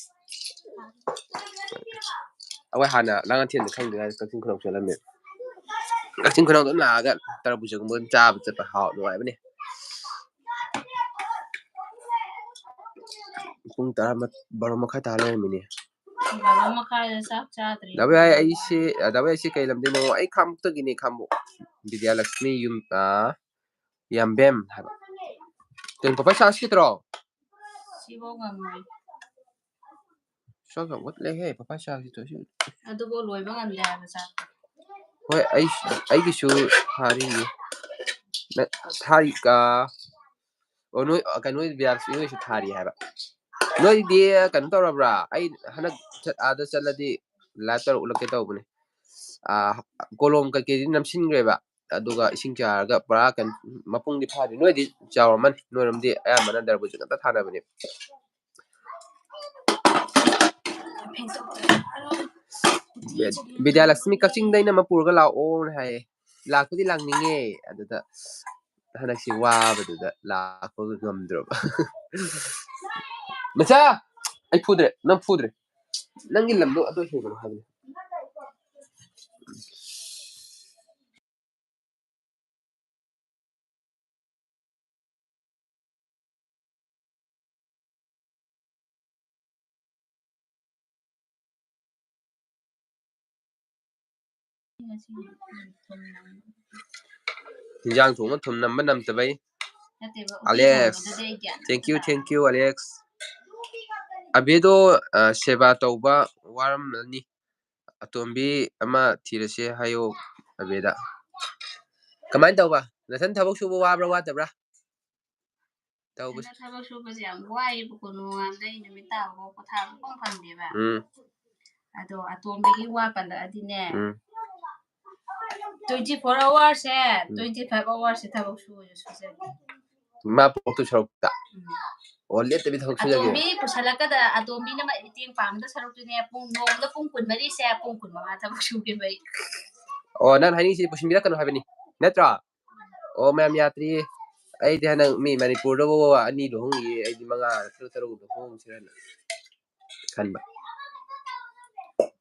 ꯑꯩꯈꯣꯏ ꯍꯥꯟꯅ ꯂꯥꯡꯉꯊꯦꯜꯗ ꯈꯪꯗ꯭ꯔꯤꯉꯩꯗ ꯀꯛꯆꯤꯡ ꯈꯨꯅꯧ ꯆꯠꯂꯝꯃꯦ꯫ ꯀꯛꯆꯤꯡ ꯈꯨꯅꯧꯗ ꯑꯗꯨꯝ ꯂꯥꯛꯑꯒ ꯇꯔꯕꯨꯖꯒꯨꯝꯕ ꯑꯗꯨꯝ ꯆꯥꯕ ꯆꯠꯄ ꯍꯥꯎ ꯅꯨꯡꯉꯥꯏꯕꯅꯦ꯫ ꯄꯨꯡ ꯇꯔꯥ ꯃ-, ꯕꯥꯔꯣ ꯃꯈꯥꯏ ꯇꯥ ꯂꯩꯔꯝꯃꯤꯅꯦ꯫ ꯕꯥꯔꯣ ꯃꯈꯥꯏꯗ ꯆꯥꯛ ꯆꯥꯗ꯭ꯔꯤ꯫ ꯗꯥꯕꯨ ꯌꯥꯏ, ꯑꯩꯁꯦ, ꯑ, ꯗꯥꯕꯨ ꯌꯥꯏꯁꯦ ꯀꯩ ꯂꯝꯗꯩꯅꯣ? ꯑꯩ ꯈꯥꯡꯕꯣꯛꯇꯒꯤꯅꯦ, ꯈꯥꯡꯕꯣꯛ꯫ ꯕꯤꯗ꯭ꯌꯥꯂꯛꯁꯃꯤ ꯌꯨꯝ, ꯑ, ꯌꯥꯝꯕꯦꯝ ꯍꯥꯏꯕ꯫ ꯀꯩꯅꯣ, ꯄꯥꯄꯥ ꯆꯥꯁꯤ ꯇꯧꯔꯣ? ꯁꯤꯐꯧ ꯉꯝꯃꯣꯏ꯫ ꯆꯥꯛ ꯌꯥꯝ ꯋꯥꯠꯂꯦꯍꯦ, ꯄꯥꯄꯥ ꯆꯥꯁꯤ ꯇꯧꯔꯣ꯫ ꯑꯗꯨꯐꯧ ꯂꯣꯏꯕ ꯉꯝꯗꯦ ꯍꯥꯏꯕ ꯆꯥꯛꯇꯣ꯫ ꯍꯣꯏ, ꯑꯩ, ꯑꯩꯒꯤꯁꯨ ꯊꯥꯔꯤꯌꯦ꯫ ꯅ-, ꯊꯥꯔꯤ, ꯑ, ꯑꯣ, ꯅꯣꯏ, ꯑ, ꯀꯩꯅꯣ, ꯕꯤꯗ꯭ꯌꯥꯂꯛꯁꯃꯤ ꯅꯣꯏꯁꯨ ꯊꯥꯔꯤ ꯍꯥꯏꯕ꯫ ꯅꯣꯏꯗꯤ ꯀꯩꯅꯣ ꯇꯧꯔꯕ꯭ꯔꯥ? ꯑꯩ ꯍꯟꯗꯛ ꯆꯠ-, ꯑꯥꯗ ꯆꯠꯂꯗꯤ live ꯇꯧꯔ ꯎꯠꯂꯛꯀꯦ ꯇꯧꯕꯅꯦ꯫ ꯑ, ꯀꯣꯂꯣꯝ ꯀꯩꯀꯩꯗꯤ ꯅꯝꯁꯤꯟꯈ꯭ꯔꯦꯕ꯫ ꯑꯗꯨꯒ ꯏꯁꯤꯡ ꯆꯥꯔꯒ ꯄꯨꯔꯥ ꯀꯩꯅꯣ, ꯃꯄꯨꯡꯗꯤ ꯐꯥꯗ꯭ꯔꯤ꯫ ꯅꯣꯏꯗꯤ ꯆꯥꯎꯔꯝꯃꯅꯤ꯫ ꯅꯣꯏꯔꯣꯝꯗꯤ ꯑꯌꯥꯝꯕꯅ ꯗꯔꯕꯨꯖ ꯉꯥꯛꯇ ꯊꯥꯅꯕꯅꯦ꯫ ꯕꯤꯗ꯭ꯌꯥꯂꯛꯁꯃꯤ ꯀꯛꯆꯤꯡꯗꯩꯅ ꯑꯃ ꯄꯨꯔꯒ ꯂꯥꯛꯑꯣꯅ ꯍꯥꯏꯌꯦ꯫ ꯂꯥꯛꯄꯨꯗꯤ ꯂꯥꯛꯅꯤꯡꯉꯦ, ꯑꯗꯨꯗ ꯍꯟꯗꯛꯁꯤ ꯋꯥꯕꯗꯨꯗ ꯂꯥꯛꯄ ꯉꯝꯗ꯭ꯔꯕ꯫ ꯃꯆꯥ! ꯑꯩ ꯐꯨꯗ꯭ꯔꯦ, ꯅꯪ ꯐꯨꯗ꯭ꯔꯦ꯫ ꯅꯪꯒꯤ ꯂꯝꯗꯣ ꯑꯗꯨ ꯍꯦꯟꯒꯅꯨ ꯍꯥꯏꯕꯅꯤ꯫ ꯍꯤꯟꯖꯥꯡ ꯊꯣꯡꯕ ꯊꯨꯝ ꯅꯝꯕ ꯅꯝꯗꯕꯩ꯫ ꯅꯠꯇꯦꯕ, ꯎꯇꯤ ꯑꯂꯦꯛꯁ, ꯊꯣꯡꯕꯗꯨꯗꯤ ꯑꯩ ꯒ꯭ꯌꯥꯟ thank you, ꯇꯥꯗꯦ꯫ Thank you, Alex. ꯑꯕꯦꯗꯣ, ꯑ, ꯁꯦꯕꯥ ꯇꯧꯕ ꯋꯥꯔꯝꯂꯅꯤ꯫ ꯑꯇꯣꯝꯕꯤ ꯑꯃ ꯊꯤꯔꯁꯦ ꯍꯥꯏꯌꯣ ꯑꯕꯦꯗ꯫ ꯀꯃꯥꯏꯅ ꯇꯧꯕ? ꯅꯊꯟ ꯊꯕꯛ ꯁꯨꯕ ꯋꯥꯕ꯭ꯔꯥ ꯋꯥꯗꯕ꯭ꯔꯥ? ꯇꯧꯕꯁꯦ꯫ ꯍꯟꯗꯛ ꯊꯕꯛ ꯁꯨꯕꯁꯦ ꯌꯥꯝ ꯋꯥꯏꯌꯦꯕꯀꯣ, ꯅꯣꯡꯉꯥꯟꯕꯗꯩ ꯅꯨꯃꯤꯠ ꯇꯥꯕꯐꯥꯎ ꯄꯣꯊꯥꯕ ꯁꯨꯡꯐꯪ ꯐꯪꯗꯦꯕ꯫ ꯎꯝ꯫ ꯑꯗꯣ ꯑꯇꯣꯝꯕꯤꯒꯤ ꯋꯥ ꯄꯜꯂꯛꯑꯗꯤꯅꯦ, ꯎꯝ꯫ Twenty four hours ꯁꯦ, ꯎꯝ꯫ Twenty five hours ꯁꯦ ꯊꯕꯛ ꯁꯨꯔꯁꯨ ꯁꯨꯖꯒꯦ꯫ ꯃꯥ ꯄꯣꯛꯇꯣꯏ ꯁꯔꯨꯛꯇ꯫ ꯎꯝ꯫ ꯑꯣ, ꯂꯦꯞꯇꯕꯤ ꯊꯕꯛ ꯁꯨꯖꯒꯦ꯫ ꯑꯇꯣꯝꯕꯤ ꯄꯨꯁꯜꯂꯛꯀꯗ-, ꯑꯇꯣꯝꯕꯤꯅ ꯃꯇꯦꯡ ꯄꯥꯡꯒꯗ ꯁꯔꯨꯛꯇꯨꯅꯦ, ꯄꯨꯡ, ꯅꯣꯡꯃꯗ ꯄꯨꯡ ꯀꯨꯟꯃꯔꯤꯁꯦ ꯄꯨꯡ ꯀꯨꯟꯃꯉꯥ ꯊꯕꯛ ꯁꯨꯒꯦꯕ ꯑꯩ꯫ ꯑꯣ, ꯅꯪ ꯍꯥꯏꯅꯤꯡꯉꯤꯁꯤ ꯄꯨꯁꯤꯟꯕꯤꯔꯛꯀꯅꯨ ꯍꯥꯏꯕꯅꯤ, ꯅꯠꯇ꯭ꯔꯣ? ꯑꯣ, ꯃꯌꯥꯝ ꯌꯥꯇ꯭ꯔꯤ꯫ ꯑꯩꯗꯤ ꯍꯟꯗꯛ ꯃꯤ ꯃꯅꯤꯄꯨꯔꯗꯕꯨ ꯑꯅꯤ ꯂꯨꯍꯣꯡꯉꯤꯌꯦ, ꯑꯩꯗꯤ ꯃꯉꯥ ꯇꯔꯨꯛ ꯇꯔꯨꯛ ꯂꯨꯍꯣꯡꯁꯤꯔꯅ ꯈꯟꯕ꯫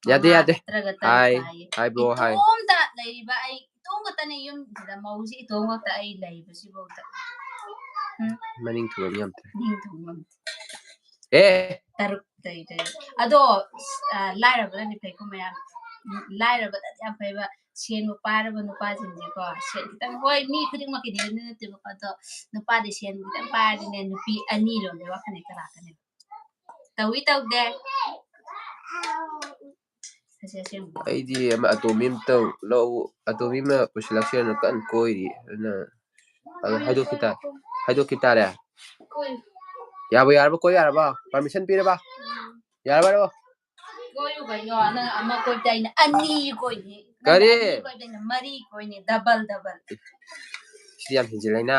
ꯌꯥꯗꯦ, ꯃꯉꯥ ꯌꯥꯗꯦ꯫ ꯅꯠꯇ꯭ꯔꯒ ꯇꯔꯨꯛ ꯍꯥꯏ, ꯇꯥꯏꯌꯦ꯫ ꯍꯥꯏ, bro, ꯍꯥꯏ꯫ ꯏꯇꯣꯝꯇ ꯂꯩꯔꯤꯕ ꯑꯩ, ꯏꯇꯣꯝ ꯈꯛꯇꯅꯦ ꯌꯨꯝꯁꯤꯗ, ꯃꯧꯁꯤ ꯏꯇꯣꯝ ꯈꯛꯇ ꯑꯩ ꯂꯩꯕꯁꯤꯐꯥꯎꯗ꯫ ꯎꯝ꯫ ꯃꯅꯤꯡ ꯊꯨꯡꯕ ꯌꯥꯝ ꯇꯥꯏ꯫ ꯃꯅꯤꯡ ꯊꯨꯡꯕ ꯌꯥꯝ ꯇꯥꯏ꯫ ꯑꯦ! ꯇꯔꯨꯛ ꯇꯩ ꯇꯩ꯫ ꯑꯗꯣ, ꯑ, ꯂꯥꯏꯔꯕꯅꯗꯤ ꯐꯩꯀꯣ ꯃꯌꯥꯝ꯫ ꯎꯝ, ꯂꯥꯏꯔꯕꯅꯗꯤ ꯌꯥꯝ ꯐꯩꯕ꯫ ꯁꯦꯟꯕꯨ ꯄꯥꯏꯔꯕ ꯅꯨꯄꯥꯁꯤꯡꯁꯦꯀꯣ, ꯁꯦꯟ ꯈꯤꯇꯪ, ꯍꯣꯏ, ꯃꯤ ꯈꯨꯗꯤꯡꯃꯛꯀꯤꯗꯤ ꯑꯗꯨ ꯅꯠꯇꯦꯕꯀꯣ, ꯑꯗꯣ ꯅꯨꯄꯥꯗꯤ ꯁꯦꯟ ꯈꯤꯇꯪ ꯄꯥꯏꯔꯗꯤꯅꯦ, ꯅꯨꯄꯤ ꯑꯅꯤ ꯂꯣꯟꯕꯩ ꯋꯥꯈꯜ ꯍꯦꯛꯇ ꯂꯥꯛꯀꯅꯦꯕ꯫ ꯇꯧꯏ ꯇꯧꯗꯦ? ꯑꯁꯤ ꯑꯁꯦꯡꯕ꯫ ꯑꯩꯗꯤ ꯑꯃ ꯑꯇꯣꯝꯕꯤ ꯑꯃꯇꯪ ꯂꯧ, ꯑꯇꯣꯝꯕꯤ ꯑꯃ ꯄꯨꯁꯤꯜꯂꯛꯁꯤꯔꯅ ꯀꯟꯅ ꯀꯣꯏꯔꯤ꯫ ꯑꯗꯨꯅ ꯑꯗꯨ ꯍꯥꯏꯗꯣꯛꯈꯤ ꯇꯥꯔꯦ, ꯍꯥꯏꯗꯣꯛꯈꯤ ꯇꯥꯔꯦ꯫ ꯀꯣꯏ꯫ ꯌꯥꯕꯨ ꯌꯥꯔꯕ? ꯀꯣꯏ ꯌꯥꯔꯕ? Permission ꯄꯤꯔꯕ? ꯎꯝ꯫ ꯌꯥꯔꯕ, ꯌꯥꯔꯕ? ꯀꯣꯏꯌꯨ ꯀꯩꯅꯣ, ꯅꯪ ꯑꯃ ꯀꯣꯏꯕꯗ ꯑꯩꯅ ꯑꯅꯤ ꯀꯣꯏꯅꯤ꯫ ꯅꯪꯅ ꯀꯔꯤ? ꯑꯅꯤ ꯀꯣꯏꯕꯗ ꯑꯩꯅ ꯃꯔꯤ ꯀꯣꯏꯅꯤ, double, double꯫ ꯁꯤꯗꯤ ꯌꯥꯝ ꯍꯦꯟꯖꯤꯜꯂꯦꯅ꯫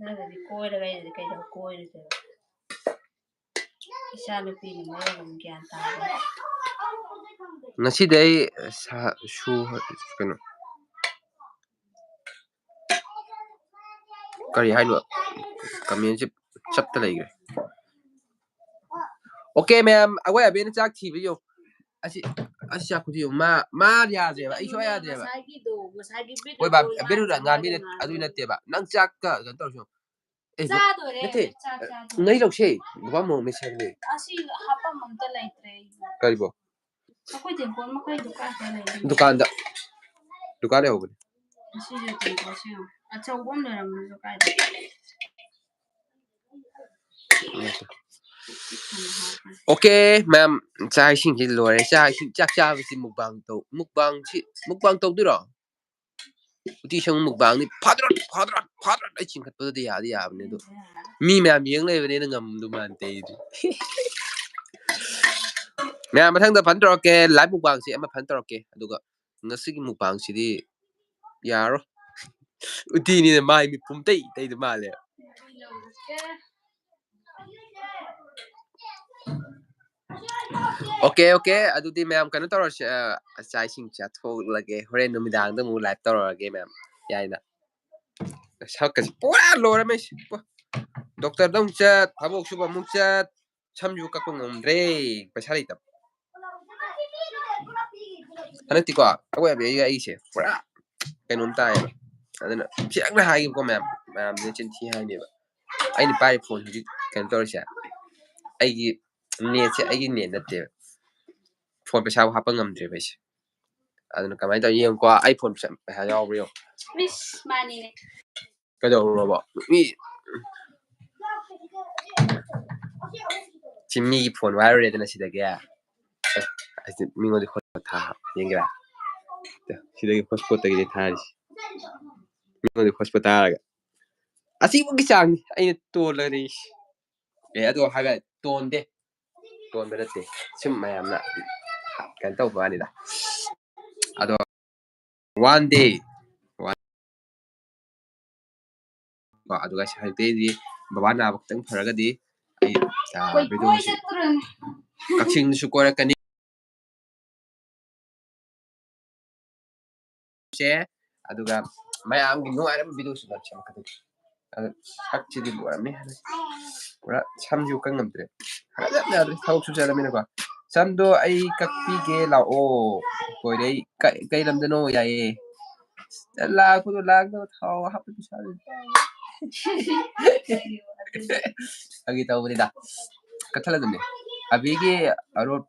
ꯅꯪꯅꯗꯤ ꯀꯣꯏꯔꯒ ꯑꯩꯅꯗꯤ ꯀꯩꯗꯧ ꯀꯣꯏꯔꯨꯗꯣꯏꯕ? ꯏꯆꯥ ꯅꯨꯄꯤꯅ ꯃꯔꯣꯜ ꯑꯃ ꯒ꯭ꯌꯥꯟ ꯇꯥꯗꯦ꯫ ꯉꯁꯤꯗꯤ ꯑꯩ ꯁꯥ-, ꯁꯨ-, ꯀꯩꯅꯣ, ꯀꯔꯤ ꯍꯥꯏꯅꯣ? Commentꯁꯦ ꯆꯞꯇ ꯂꯩꯈ꯭ꯔꯦ꯫ Okay, ꯃꯌꯥꯝ, ꯑꯩꯈꯣꯏ ꯑꯕꯦꯅ ꯆꯥꯛ ꯊꯤꯕ ꯌꯦꯡꯉꯨ꯫ ꯑꯁꯤ, ꯑꯁꯤ ꯆꯥꯛ ꯈꯨꯊꯤ ꯌꯦꯡꯉꯨ꯫ ꯃꯥ, ꯃꯥ ꯌꯥꯗ꯭ꯔꯦꯕ, ꯑꯩ ꯁꯨꯡꯌꯥ ꯌꯥꯗ꯭ꯔꯦꯕ꯫ ꯉꯁꯥꯏꯒꯤꯗꯣ, ꯉꯁꯥꯏꯒꯤ ꯍꯣꯏ ꯕꯥ, ꯕꯦꯠ ꯔꯨꯠ ꯉꯥꯟꯕꯤ ꯅꯠ-, ꯑꯗꯨꯏ ꯅꯠꯇꯦꯕ꯫ ꯅꯪ ꯆꯥꯛꯀ ꯀꯩꯅꯣ ꯇꯧꯔꯁꯨ꯫ ꯑꯦ, ꯆꯥꯗꯣꯔꯦ, ꯅꯠꯇꯦ꯫ ꯆꯥꯛ ꯆꯥꯗꯣꯔꯦ꯫ ꯉꯩ ꯂꯧꯁꯦ꯫ ꯕꯕꯥ ꯃꯣꯔꯣꯛ ꯃꯦꯠꯁꯦ ꯍꯥꯏꯕꯅꯦ꯫ ꯑꯁꯤ ꯍꯥꯞꯐꯝ ꯑꯝꯇ ꯂꯩꯇ꯭ꯔꯦ ꯑꯩ꯫ ꯀꯔꯤꯕꯣ? ꯑꯩꯈꯣꯏ ꯇꯦꯡꯀꯣꯠ ꯃꯈꯩꯗꯣ ꯀꯥꯏ ꯀꯥꯏ ꯂꯩꯒꯦ? ꯗꯨꯀꯥꯟꯗ꯫ ꯗꯨꯀꯥꯟ ꯂꯩꯍꯧꯕꯅꯦ꯫ ꯑꯁꯤꯁꯦ ꯇꯦꯡꯀꯣꯠꯁꯦ ꯌꯦꯡꯉꯣ꯫ ꯑꯆꯧꯕ ꯑꯃ ꯂꯩꯔꯝꯕꯗꯣ ꯀꯥꯏꯗ? Okay, ꯃꯌꯥꯝ, ꯆꯥꯛ ꯏꯁꯤꯡꯁꯤ ꯂꯣꯏꯔꯦ꯫ ꯆꯥꯛ ꯏꯁꯤꯡ, ꯆꯥꯛ ꯆꯥꯕꯁꯤ mukbang ꯇꯧ-, mukbangꯁꯤ, mukbang ꯇꯧꯗꯣꯏꯔꯣ? ꯎꯇꯤ ꯁꯪ mukbangꯅꯤ꯫ ꯐꯥꯗ꯭ꯔꯣꯠ, ꯐꯥꯗ꯭ꯔꯣꯠ, ꯐꯥꯗ꯭ꯔꯣꯠ ꯑꯩ ꯆꯤꯡꯈꯠꯄꯗꯨꯗꯤ ꯌꯥꯗꯤ ꯌꯥꯕꯅꯦ ꯑꯗꯣ꯫ ꯃꯤ ꯃꯌꯥꯝ ꯌꯦꯡ ꯂꯩꯕꯅꯤꯅ ꯉꯝꯗꯧ ꯃꯥꯟꯗꯦ ꯑꯩꯗꯤ꯫ ꯃꯌꯥꯝ ꯃꯊꯪꯗ ꯐꯖꯅ ꯇꯧꯔꯛꯀꯦ꯫ Live mukbangꯁꯦ ꯑꯃ ꯐꯖꯅ ꯇꯧꯔꯛꯀꯦ꯫ ꯑꯗꯨꯒ ꯉꯁꯤꯒꯤ mukbangꯁꯤꯗꯤ ꯌꯥꯔꯣꯏ꯫ ꯎꯇꯤꯅꯤꯅ ꯃꯥꯏ ꯃꯤꯠ ꯄꯨꯝꯇꯩ ꯇꯩꯗ ꯃꯥꯜꯂꯦ꯫ Okay, okay, ꯑꯗꯨꯗꯤ ꯃꯌꯥꯝ ꯀꯩꯅꯣ ꯇꯧꯔꯁꯦ, ꯑ, ꯆꯥꯛ ꯏꯁꯤꯡ ꯆꯥꯊꯣꯛꯂꯒꯦ, ꯍꯣꯔꯦꯟ ꯅꯨꯃꯤꯗꯥꯡꯗ ꯑꯃꯨꯛ live ꯇꯧꯔꯛꯑꯒꯦ ꯃꯌꯥꯝ꯫ ꯌꯥꯏꯅ꯫ ꯁꯛꯀꯁꯦ ꯄꯨꯔꯥ ꯂꯣꯏꯔꯝꯃꯦ ꯑꯩꯁꯦ꯫ ꯄꯨ-, ꯗꯣꯛꯇꯔꯗ ꯑꯃꯨꯛ ꯆꯠ, ꯊꯕꯛ ꯁꯨꯕ ꯑꯃꯨꯛ ꯆꯠ, ꯁꯝꯁꯨ ꯀꯛꯄ ꯉꯝꯗ꯭ꯔꯦ, ꯄꯩꯁꯥ ꯂꯩꯇꯕ꯫ ꯍꯟꯗꯛꯇꯤꯀꯣ, ꯑꯩꯈꯣꯏ ꯑꯕꯦꯒ ꯑꯩꯁꯦ ꯄꯨꯔꯥ ꯀꯩꯅꯣꯝ ꯇꯥꯏꯌꯦꯕ꯫ ꯑꯗꯨꯅ ꯁꯦꯡꯅ ꯍꯥꯏꯒꯦꯕꯀꯣ ꯃꯌꯥꯝ, ꯃꯌꯥꯝꯁꯤꯅ ꯆꯤꯟ ꯊꯤ ꯍꯥꯏꯅꯦꯕ꯫ ꯑꯩꯅ ꯄꯥꯏꯔꯤ ꯐꯣꯟ ꯍꯧꯖꯤꯛ ꯀꯩꯅꯣ ꯇꯧꯔꯤꯁꯦ, ꯑꯩꯒꯤ ꯅꯦꯠꯁꯦ ꯑꯩꯒꯤ ꯅꯦꯠ ꯅꯠꯇꯦꯕ꯫ ꯐꯣꯟ ꯄꯩꯁꯥ ꯍꯥꯞꯄ ꯉꯝꯗ꯭ꯔꯦꯕ ꯑꯩꯁꯦ꯫ ꯑꯗꯨꯅ ꯀꯃꯥꯏꯅ ꯇꯧꯔꯤ ꯌꯦꯡꯉꯨꯀꯣ, ꯑꯩ ꯐꯣꯟ ꯄꯩꯁꯥ, ꯄꯩꯁꯥ ꯌꯥꯎꯕ꯭ꯔꯥ ꯌꯦꯡꯉꯨ꯫ ꯃꯤꯁ, ꯃꯥꯅꯤꯅꯦ꯫ ꯀꯩꯗꯧꯔꯨꯔꯕ? ꯃꯤ ꯁꯤ ꯃꯤꯒꯤ ꯐꯣꯟ ꯋꯥꯏꯔꯨꯔꯦꯗꯅ ꯁꯤꯗꯒꯤ꯫ ꯑꯦ, ꯑꯩꯁꯦ ꯃꯤꯉꯣꯟꯗ ꯍꯣꯠꯄ ꯊꯥ ꯌꯦꯡꯒꯦꯔꯥ? ꯁꯤꯗꯒꯤ ꯍꯣꯠꯁꯄꯣꯠꯇꯒꯤꯗꯤ ꯊꯥꯔꯤꯁꯤ꯫ ꯃꯤꯉꯣꯟꯗ ꯍꯣꯠꯁꯄꯣꯠ ꯊꯥꯔꯒ꯫ ꯑꯁꯤꯕꯨꯒꯤ ꯆꯥꯡꯅꯤ ꯑꯩꯅ ꯇꯣꯜꯂꯔꯤ꯫ ꯑꯦ, ꯑꯗꯣ ꯍꯥꯏꯕ ꯇꯣꯟꯗꯦ꯫ ꯇꯣꯟꯕ ꯅꯠꯇꯦ꯫ ꯁꯨꯝ ꯃꯌꯥꯝꯅ ꯀꯩꯅꯣ ꯇꯧꯕ ꯋꯥꯅꯤꯗ꯫ ꯑꯗꯣ one day, one, ꯀꯣ, ꯑꯗꯨꯒ ꯍꯧꯖꯤꯛꯇꯩꯗꯤ ꯕꯕꯥ ꯅꯥꯕ ꯈꯤꯇꯪ ꯐꯔꯒꯗꯤ ꯑꯩ, ꯑ, ꯀꯣꯏ-, video ꯁꯤ ꯀꯣꯏ ꯆꯠꯇꯣꯔꯤꯅꯤ꯫ ꯀꯛꯆꯤꯡꯗꯁꯨ ꯀꯣꯏꯔꯛꯀꯅꯤ꯫ ꯁꯦ, ꯑꯗꯨꯒ ꯃꯌꯥꯝꯒꯤ ꯅꯨꯡꯉꯥꯏꯔꯕ video ꯁꯨ ꯁꯦꯝꯃꯛꯀꯗꯣꯏꯅꯤ꯫ ꯑꯗꯨ ꯁꯛꯁꯤꯗꯤ ꯂꯣꯏꯔꯝꯃꯦ꯫ ꯄꯨꯔꯥ ꯁꯝꯁꯨ ꯀꯪ ꯉꯝꯗ꯭ꯔꯦ꯫ ꯍꯥꯒꯠꯆꯕꯅ ꯌꯥꯗ꯭ꯔꯦ, ꯊꯕꯛꯁꯨ ꯆꯠꯂꯃꯤꯅꯀꯣ꯫ ꯁꯝꯗꯣ ꯑꯩ ꯀꯛꯄꯤꯒꯦ ꯂꯥꯛꯑꯣ꯫ ꯀꯣꯏꯔꯩ, ꯀ-, ꯀꯩ ꯂꯝꯗꯅꯣ? ꯌꯥꯏꯌꯦ꯫ ꯂꯥꯛꯄꯗꯣ ꯂꯥꯛꯅꯕ ꯊꯥꯎ ꯍꯥꯞꯄ ꯄꯩꯁꯥ ꯂꯩꯇꯦ꯫ ꯐꯥꯒꯤ ꯇꯧꯕꯅꯤꯗ꯫ ꯀꯛꯊꯠꯂꯗꯝꯅꯦ꯫ ꯑꯕꯤꯒꯤ ꯑꯔꯣꯠ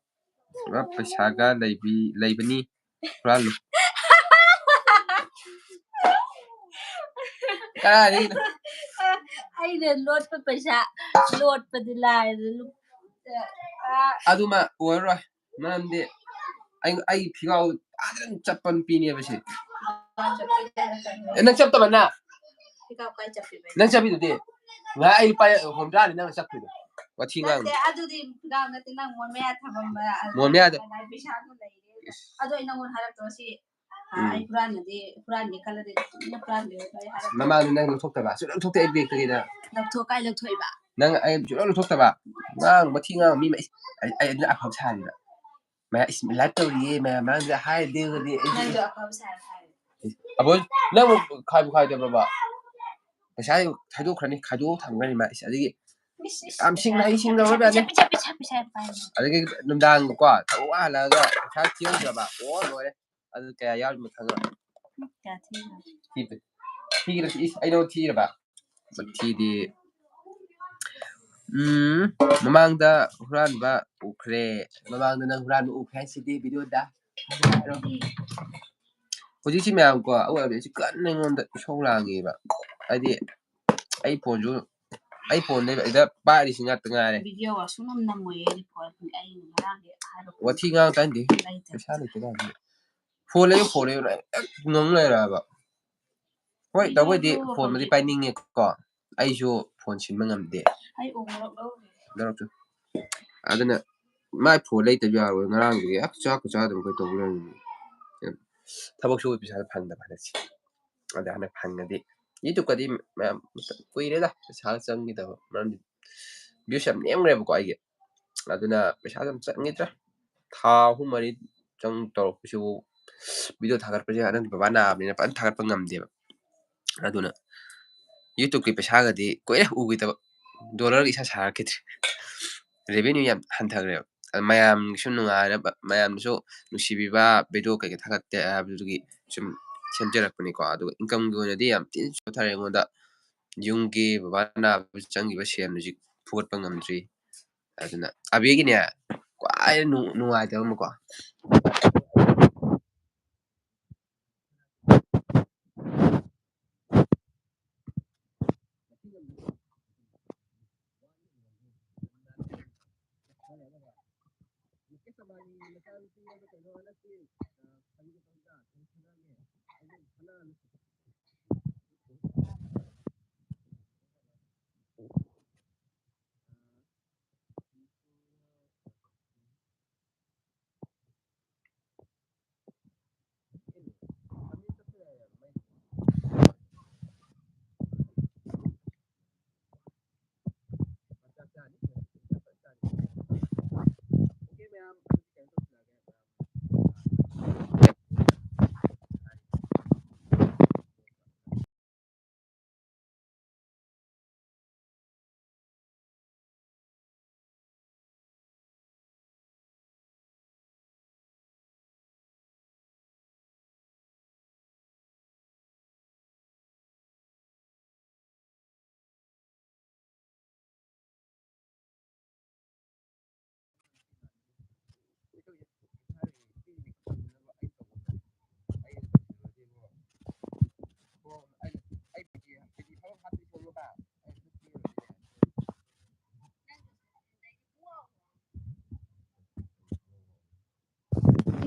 ꯄꯨꯔꯥ ꯄꯩꯁꯥꯒ ꯂꯩꯕꯤ-, ꯂꯩꯕꯅꯤ꯫ ꯍꯨꯔꯥꯜꯂꯨ꯫ ꯀꯗꯥꯏꯗꯒꯤꯅꯣ? ꯑꯩꯅ ꯂꯣꯠꯄ ꯄꯩꯁꯥ, ꯂꯣꯠꯄꯗꯤ ꯂꯥꯏꯔꯗꯅ ꯂꯨꯞ-, ꯑ, ꯑꯗꯨꯃ ꯑꯣꯏꯔꯔꯣꯏ꯫ ꯃꯔꯝꯗꯤ ꯑꯩ, ꯑꯩ ꯐꯤꯒꯥꯎ ꯐꯖꯅ ꯆꯠꯄ ꯅꯨꯄꯤꯅꯦꯕ ꯁꯤ꯫ ꯑꯦ, ꯅꯪ ꯆꯠꯇꯕ ꯅꯪ? ꯐꯤꯒꯥꯎ ꯀꯥꯏ ꯆꯠꯄꯤꯕ? ꯅꯪ ꯆꯠꯄꯤꯗꯨꯗꯤ? ꯉꯥꯏ ꯑꯩ ꯂꯨꯄꯥ ꯍꯨꯝꯗ꯭ꯔꯥꯅꯤ ꯅꯪꯅ ꯆꯠꯄꯤꯗꯣ꯫ ꯋꯥꯊꯤ ꯉꯥꯡꯅꯨ꯫ ꯅꯠꯇꯦ, ꯑꯗꯨꯗꯤ ꯐꯤꯒꯥꯎ ꯅꯠꯇꯦ, ꯅꯪ ꯃꯣꯟ ꯃꯌꯥ ꯊꯝꯃꯝꯕ ꯑꯗꯨ ꯃꯣꯟ ꯃꯌꯥꯗ? ꯀꯅꯥꯏ ꯄꯩꯁꯥꯅꯣ ꯂꯩꯔꯦ꯫ ꯏꯁ꯫ ꯑꯗꯣ ꯑꯩ ꯅꯪꯉꯣꯟꯗ ꯍꯥꯏꯔꯛꯇ꯭ꯔꯣ ꯁꯤ? ꯑ, ꯎꯝ꯫ ꯑꯩ ꯍꯨꯔꯥꯟꯕꯗꯤ, ꯍꯨꯔꯥꯟꯒꯦ ꯈꯜꯂꯗꯤ ꯇꯨꯃꯤꯟꯅ ꯍꯨꯔꯥꯟꯕꯤꯔꯣ, ꯑꯩ ꯍꯥꯏꯔꯛꯇ꯭ꯔꯣ? ꯃꯃꯥꯡꯗ ꯅꯪ ꯂꯧꯊꯣꯛꯇꯕ? ꯁꯨꯡꯂꯧ ꯂꯧꯊꯣꯛꯇꯦ ꯑꯩ bag ꯇꯒꯤꯅ꯫ ꯂꯧꯊꯣꯛ-, ꯀꯥꯏ ꯂꯧꯊꯣꯛꯏꯕ? ꯅꯪ ꯑꯩ ꯁꯨꯡꯂꯧ ꯂꯧꯊꯣꯛꯇꯕ? ꯉꯥꯡ, ꯃꯊꯤ ꯉꯥꯡ ꯃꯤ ꯃ-, ꯏꯁ, ꯑꯩ, ꯑꯩ ꯑꯗꯨꯅ ꯑꯐꯕ ꯁꯥꯔꯤꯕ꯫ ꯃꯌꯥꯝ, ꯏꯁ, live ꯇꯧꯔꯤꯌꯦ, ꯃꯌꯥꯝ ꯃꯥꯡꯗ ꯍꯥꯏꯗꯦꯒꯗꯤ ꯑꯩ ꯅꯪꯁꯨ ꯑꯐꯕ ꯁꯥꯔ ꯍꯥꯏꯔꯦ꯫ ꯑꯕꯣꯏ, ꯅꯪ ꯑꯃꯨꯛ ꯈꯥꯏꯕꯨ ꯈꯥꯏꯗꯕ꯭ꯔꯕ? ꯄꯩꯁꯥ ꯈꯥꯏꯗꯣꯛꯈ꯭ꯔꯅꯤ, ꯈꯥꯏꯗꯣꯛꯑ ꯊꯝꯈ꯭ꯔꯅꯤ ꯃꯥ꯫ ꯏꯁ, ꯑꯗꯒꯤ ꯌꯥꯝ ꯁꯤꯡꯅ ꯍꯩ ꯁꯤꯡꯅ ꯍꯣꯠꯅꯕ ꯌꯥꯅꯤ꯫ ꯄꯩꯁꯥ, ꯄꯩꯁꯥ, ꯄꯩꯁꯥ, ꯄꯩꯁꯥ ꯄꯥꯏ꯫ ꯑꯗꯒꯤ ꯅꯨꯡꯗꯥꯡ ꯀꯣ ꯊꯕꯛ ꯋꯥ ꯍꯜꯂꯛꯑꯒ ꯄꯩꯁꯥ ꯊꯤꯍꯧꯗ꯭ꯔꯕ, ꯑꯣ ꯂꯣꯏꯔꯦ꯫ ꯑꯗꯨ ꯀꯌꯥ ꯌꯥꯎꯔꯤꯅꯣ ꯈꯪꯉꯔꯣꯏ꯫ ꯀꯌꯥ ꯊꯤꯔꯤꯅꯣ? ꯊꯤꯗꯦ꯫ ꯊꯤꯔꯁꯨ ꯏꯁ ꯑꯩꯅ ꯊꯤꯔꯕ꯫ ꯃꯊꯤꯗꯤ꯫ ꯎꯝ, ꯃꯃꯥꯡꯗ ꯍꯨꯔꯥꯟꯕ ꯎꯈ꯭ꯔꯦ꯫ ꯃꯃꯥꯡꯗ ꯅꯪ ꯍꯨꯔꯥꯟꯕ ꯎꯈ꯭ꯔꯦ ꯍꯥꯏꯁꯤꯗꯤ ꯚꯤꯗꯤꯑꯣꯗ꯫ ꯍꯧꯖꯤꯛꯁꯤ ꯃꯌꯥꯝꯀꯣ ꯑꯋꯣꯏ ꯑꯣꯏꯕꯁꯤ ꯀꯟꯅ ꯑꯩꯉꯣꯟꯗ ꯏꯁꯧ ꯂꯥꯡꯉꯦꯕ꯫ ꯍꯥꯏꯗꯤ ꯑꯩ ꯐꯣꯟꯁꯨ ꯑꯩ ꯐꯣꯟꯗ ꯑꯩꯗ ꯄꯥꯏꯔꯤꯁꯤ ꯉꯥꯛꯇ ꯉꯥꯏꯔꯦ꯫ ꯚꯤꯗꯤꯑꯣ ꯁꯨꯡꯅꯝ ꯅꯝꯃꯣꯏꯌꯦ ꯑꯩꯗꯤ ꯐꯣꯟ꯫ ꯑꯩ ꯉꯔꯥꯡꯗꯤ ꯍꯥꯏꯕ ꯋꯥꯊꯤ ꯉꯥꯡ ꯇꯥꯏꯅꯗꯦ꯫ ꯂꯩꯇꯦ꯫ ꯄꯩꯁꯥ ꯂꯩꯇꯦ ꯀꯥꯏꯗꯩ꯫ ꯐꯣꯟ ꯂꯩꯌꯨ, ꯐꯣꯟ ꯂꯩꯌꯨ ꯍꯦꯛ ꯉꯪ ꯂꯩꯔꯕ꯫ ꯍꯣꯏ, ꯇꯧꯕꯩꯗꯤ ꯐꯣꯟꯕꯨꯗꯤ ꯄꯥꯏꯅꯤꯡꯉꯦꯀꯣ꯫ ꯑꯩꯁꯨ ꯐꯣꯟ ꯁꯤꯟꯕ ꯉꯝꯗꯦ꯫ ꯑꯩ ꯑꯣꯛ ꯃꯔꯛ ꯂꯧꯔꯨꯒꯦ꯫ ꯂꯧꯔꯛꯆꯣ꯫ ꯑꯗꯨꯅ ꯃꯥꯏ ꯐꯣꯟ ꯂꯩꯇꯕ ꯌꯥꯔꯣꯏ꯫ ꯉꯔꯥꯡꯗꯒꯤ ꯍꯦꯛ ꯆꯥꯛꯀ ꯆꯥꯗꯕ ꯑꯩꯈꯣꯏ ꯇꯧꯕ ꯂꯩꯔꯝꯃꯤꯅꯦ꯫ ꯊꯕꯛ ꯁꯨꯕ ꯄꯩꯁꯥꯗꯣ ꯐꯪꯗꯕ ꯍꯟꯗꯛꯁꯦ꯫ ꯑꯗ ꯍꯟꯗꯛ ꯐꯪꯉꯗꯤ YouTube-ꯀꯗꯤ ꯃꯌꯥꯝ ꯀꯨꯏꯔꯦꯗ ꯄꯩꯁꯥ ꯆꯪꯈꯤꯗꯕ꯫ ꯃꯔꯝꯗꯤ views ꯌꯥꯝ ꯅꯦꯝꯈ꯭ꯔꯦꯕꯀꯣ ꯑꯩꯒꯤ꯫ ꯑꯗꯨꯅ ꯄꯩꯁꯥꯁꯨ ꯌꯥꯝ ꯆꯪꯈꯤꯗ꯭ꯔꯦ꯫ ꯊꯥ ꯑꯍꯨꯝ ꯃꯔꯤ ꯆꯪ ꯇꯧꯔꯛꯄꯁꯤꯕꯨ video ꯊꯥꯒꯠꯄꯁꯦ ꯍꯟꯗꯛ ꯕꯕꯥ ꯅꯥꯕꯅꯤꯅ ꯐꯖꯅ ꯊꯥꯒꯠꯄ ꯉꯝꯗꯦꯕ꯫ ꯑꯗꯨꯅ YouTube-ꯀꯤ ꯄꯩꯁꯥꯒꯗꯤ ꯀꯨꯏꯔꯦ ꯎꯈꯤꯗꯕ꯫ Dollar-ꯒ ꯏꯁꯥ ꯁꯥꯔꯛꯈꯤꯗ꯭ꯔꯦ꯫ Revenue ꯌꯥꯝ ꯍꯟꯊꯈ꯭ꯔꯦꯕ꯫ ꯑꯗ ꯃꯌꯥꯝꯒꯤꯁꯨ ꯅꯨꯡꯉꯥꯏꯅꯕ, ꯃꯌꯥꯝꯅꯁꯨ ꯅꯨꯡꯁꯤꯕꯤꯕ video ꯀꯩꯀꯩ ꯊꯥꯒꯠꯇꯦ ꯍꯥꯏꯕꯗꯨꯒꯤ ꯁꯨꯝ ꯁꯦꯝꯖꯔꯛꯄꯅꯤꯀꯣ꯫ ꯑꯗꯨꯒ income-ꯒꯤ ꯑꯣꯏꯅꯗꯤ ꯌꯥꯝ ꯊꯤꯅ ꯁꯣꯠꯊꯔꯦ ꯑꯩꯉꯣꯟꯗ꯫ ꯌꯨꯝꯒꯤ ꯕꯕꯥ ꯅꯥꯕꯗ ꯆꯪꯈꯤꯕ ꯁꯦꯜ ꯍꯧꯖꯤꯛ ꯐꯨꯒꯠꯄ ꯉꯝꯗ꯭ꯔꯤ꯫ ꯑꯗꯨꯅ ꯑꯕꯦꯒꯤꯅꯦ ꯈ꯭ꯋꯥꯏ ꯅꯨꯡ-, ꯅꯨꯡꯉꯥꯏꯇꯕ ꯑꯃꯀꯣ꯫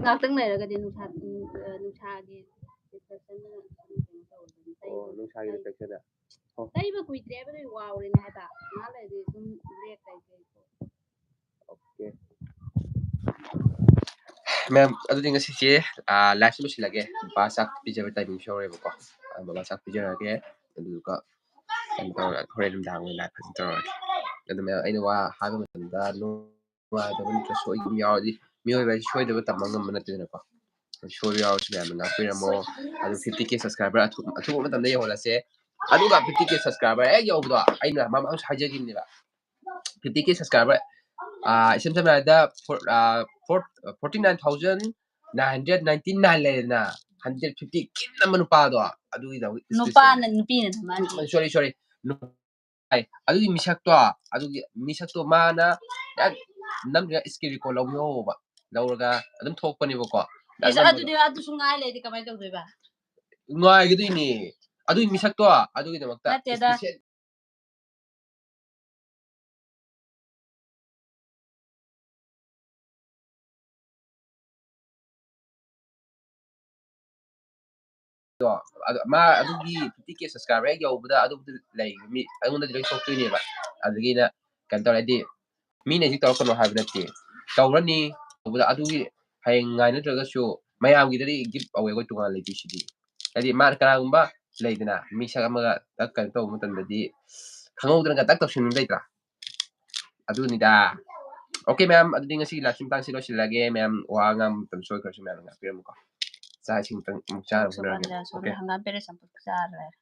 ꯉꯥꯛꯇꯪ ꯂꯩꯔꯒꯗꯤ ꯅꯨꯡꯁꯥ, ꯎꯝ, ꯑ, ꯅꯨꯡꯁꯥꯒꯤ reflection ꯅ ꯑꯗꯨꯝ ꯀꯩꯅꯣ ꯇꯧꯔꯗꯕꯅꯤ꯫ ꯑꯣ, ꯇꯩꯕ, ꯅꯨꯡꯁꯥꯒꯤ ꯇꯩ-, reflection ꯗ꯫ ꯑꯣ꯫ ꯇꯩꯕ ꯀꯨꯏꯗ꯭ꯔꯦ ꯍꯥꯏꯕꯗꯨꯒꯤ ꯋꯥꯎꯔꯤꯅꯦ ꯍꯥꯏꯕ꯫ ꯉꯥꯏꯍꯥꯛ ꯂꯩꯔꯗꯤ ꯑꯗꯨꯝ black ꯀꯩꯀꯩ꯫ Okay꯫ ꯃꯌꯥꯝ, ꯑꯗꯨꯗꯤ ꯉꯁꯤꯁꯦ, ꯑ, live ꯁꯦ ꯂꯣꯏꯁꯤꯜꯂꯒꯦ꯫ ꯕꯕꯥ ꯆꯥꯛ ꯄꯤꯖꯕ timing ꯁꯨ ꯌꯧꯔꯦꯕꯀꯣ꯫ ꯑ, ꯕꯕꯥ ꯆꯥꯛ ꯄꯤꯖꯔꯛꯑꯒꯦ꯫ ꯑꯗꯨꯗꯨꯒ ꯀꯩꯅꯣ ꯇꯧꯔꯒ ꯍꯣꯔꯦꯟ ꯅꯨꯃꯤꯗꯥꯡ ꯑꯣꯏꯅ live ꯐꯖꯅ ꯇꯧꯔꯒꯦ꯫ ꯑꯗꯨ ꯃꯌꯥꯝ, ꯑꯩꯅ ꯋꯥ ꯍꯥꯏꯕ ꯃꯇꯝꯗ ꯅꯨꯡꯉꯥꯏꯇꯕ ꯅꯠꯇ꯭ꯔꯒ ꯁꯣꯏꯈꯤꯕ ꯌꯥꯎꯔꯗꯤ, ꯃꯤꯑꯣꯏꯕ ꯍꯥꯏꯁꯤ ꯁꯣꯏꯗꯕ ꯇꯝꯕ ꯉꯝꯕ ꯅꯠꯇꯦꯗꯅꯀꯣ꯫ ꯁꯣꯏꯕ ꯌꯥꯎꯔꯁꯨ ꯃꯌꯥꯝꯅ ꯉꯥꯛꯄꯤꯔꯝꯃꯣ꯫ ꯑꯗꯨ fifty K subscriber ꯑꯊꯨ-, ꯑꯊꯨꯕ ꯃꯇꯝꯗ ꯌꯧꯍꯜꯂꯁꯦ꯫ ꯑꯗꯨꯒ fifty K subscriber ꯍꯦꯛ ꯌꯧꯕꯗꯣ, ꯑꯩꯅ ꯃꯃꯥꯡꯁꯨ ꯍꯥꯏꯖꯈꯤꯕꯅꯦꯕ, fifty K subscriber, ꯑꯥ, ꯏꯁꯝ ꯁꯝꯅ ꯍꯥꯏꯔꯕꯗ, ꯐꯣꯔ-, ꯑꯥ, four-, forty nine thousand nine hundred ninety nine ꯂꯩꯔꯦꯗꯅ, hundred fifty ꯈꯤꯟ ꯑꯃ ꯅꯨꯄꯥꯗꯣ, ꯑꯗꯨꯒꯤꯗꯃꯛ ꯅꯨꯄꯥꯅ, ꯅꯨꯄꯤꯅ ꯅꯝꯍꯟꯒꯦ꯫ Sorry, sorry. ꯅꯨ-, ꯑꯗꯨꯒꯤ ꯃꯤꯁꯛꯇꯣ, ꯑꯗꯨꯒꯤ ꯃꯤꯁꯛꯇꯣ ꯃꯥꯅ ꯍꯦꯛ ꯅꯝꯗꯨꯅ screen record ꯂꯧꯕꯤꯍꯧꯕ, ꯂꯧꯔꯒ ꯑꯗꯨꯝ ꯊꯣꯛꯄꯅꯦꯕꯀꯣ꯫ ꯏꯁ, ꯑꯗꯨꯗꯤ ꯑꯗꯨꯁꯨ ꯉꯥꯏ ꯂꯩꯔꯗꯤ ꯀꯃꯥꯏꯅ ꯇꯧꯗꯣꯏꯕ? ꯉꯥꯏꯒꯗꯣꯏꯅꯤ꯫ ꯑꯗꯨꯒꯤ ꯃꯤꯁꯛꯇꯣ, ꯑꯗꯨꯒꯤꯗꯃꯛꯇ ꯅꯠꯇꯦꯗ꯫ Special ꯑꯗꯣ, ꯑꯗꯣ ꯃꯥ ꯑꯗꯨꯒꯤ fifty K subscriber ꯍꯦꯛ ꯌꯧꯕꯗ ꯑꯗꯨꯕꯨꯗꯤ ꯂꯩ, ꯃꯤ ꯑꯩꯉꯣꯟꯗꯗꯤ ꯂꯣꯏ ꯊꯣꯛꯇꯣꯏꯅꯦꯕ꯫ ꯑꯗꯨꯒꯤꯅ ꯀꯩꯅꯣ ꯇꯧꯔꯦ, ꯍꯥꯏꯗꯤ ꯃꯤꯅ ꯍꯧꯖꯤꯛ ꯇꯧꯔꯛꯀꯅꯣ ꯍꯥꯏꯕ ꯅꯠꯇꯦ, ꯇꯧꯔꯅꯤ꯫ ꯇꯧꯕꯗ ꯑꯗꯨꯒꯤ ꯍꯌꯦꯡ ꯉꯥꯏ ꯅꯠꯇ꯭ꯔꯒꯁꯨ ꯃꯌꯥꯝꯒꯤꯗꯗꯤ give away ꯑꯩꯈꯣꯏ ꯇꯣꯉꯥꯟꯅ ꯂꯩꯇꯣꯏꯁꯤꯗꯤ꯫ ꯍꯥꯏꯗꯤ ꯃꯥꯅ ꯀꯅꯥꯒꯨꯝꯕ ꯂꯩꯗꯅ ꯃꯤꯁꯛ ꯑꯃꯒ ꯇꯛ ꯀꯩꯅꯣ ꯇꯧꯕ ꯃꯇꯝꯗꯗꯤ ꯈꯪꯍꯧꯗꯅꯒ ꯇꯛ ꯇꯧꯁꯤꯟꯕ ꯂꯩꯇ꯭ꯔꯥ? ꯑꯗꯨꯅꯤꯗ꯫ Okay ꯃꯌꯥꯝ, ꯑꯗꯨꯗꯤ ꯉꯁꯤꯒꯤ live ꯁꯤ ꯃꯇꯥꯡꯁꯤ ꯂꯣꯏꯁꯤꯜꯂꯒꯦ꯫ ꯃꯌꯥꯝ ꯋꯥ ꯉꯥꯡꯕ ꯃꯇꯝ ꯁꯣꯏꯈ꯭ꯔꯁꯨ ꯃꯌꯥꯝꯅ ꯉꯥꯛꯄꯤꯔꯝꯃꯨꯀꯣ꯫ ꯆꯥꯛ ꯏꯁꯤꯡ ꯈꯤꯇꯪ ꯑꯃꯨꯛ ꯆꯥꯅꯕ ꯍꯣꯠꯅꯔꯒꯦ꯫ ꯁꯣꯝꯗ Okay꯫ ꯍꯪꯒꯥꯝ ꯄꯦꯔꯦ ꯆꯝꯐꯨꯠ ꯆꯥꯔ ꯂꯣꯏꯔꯦ꯫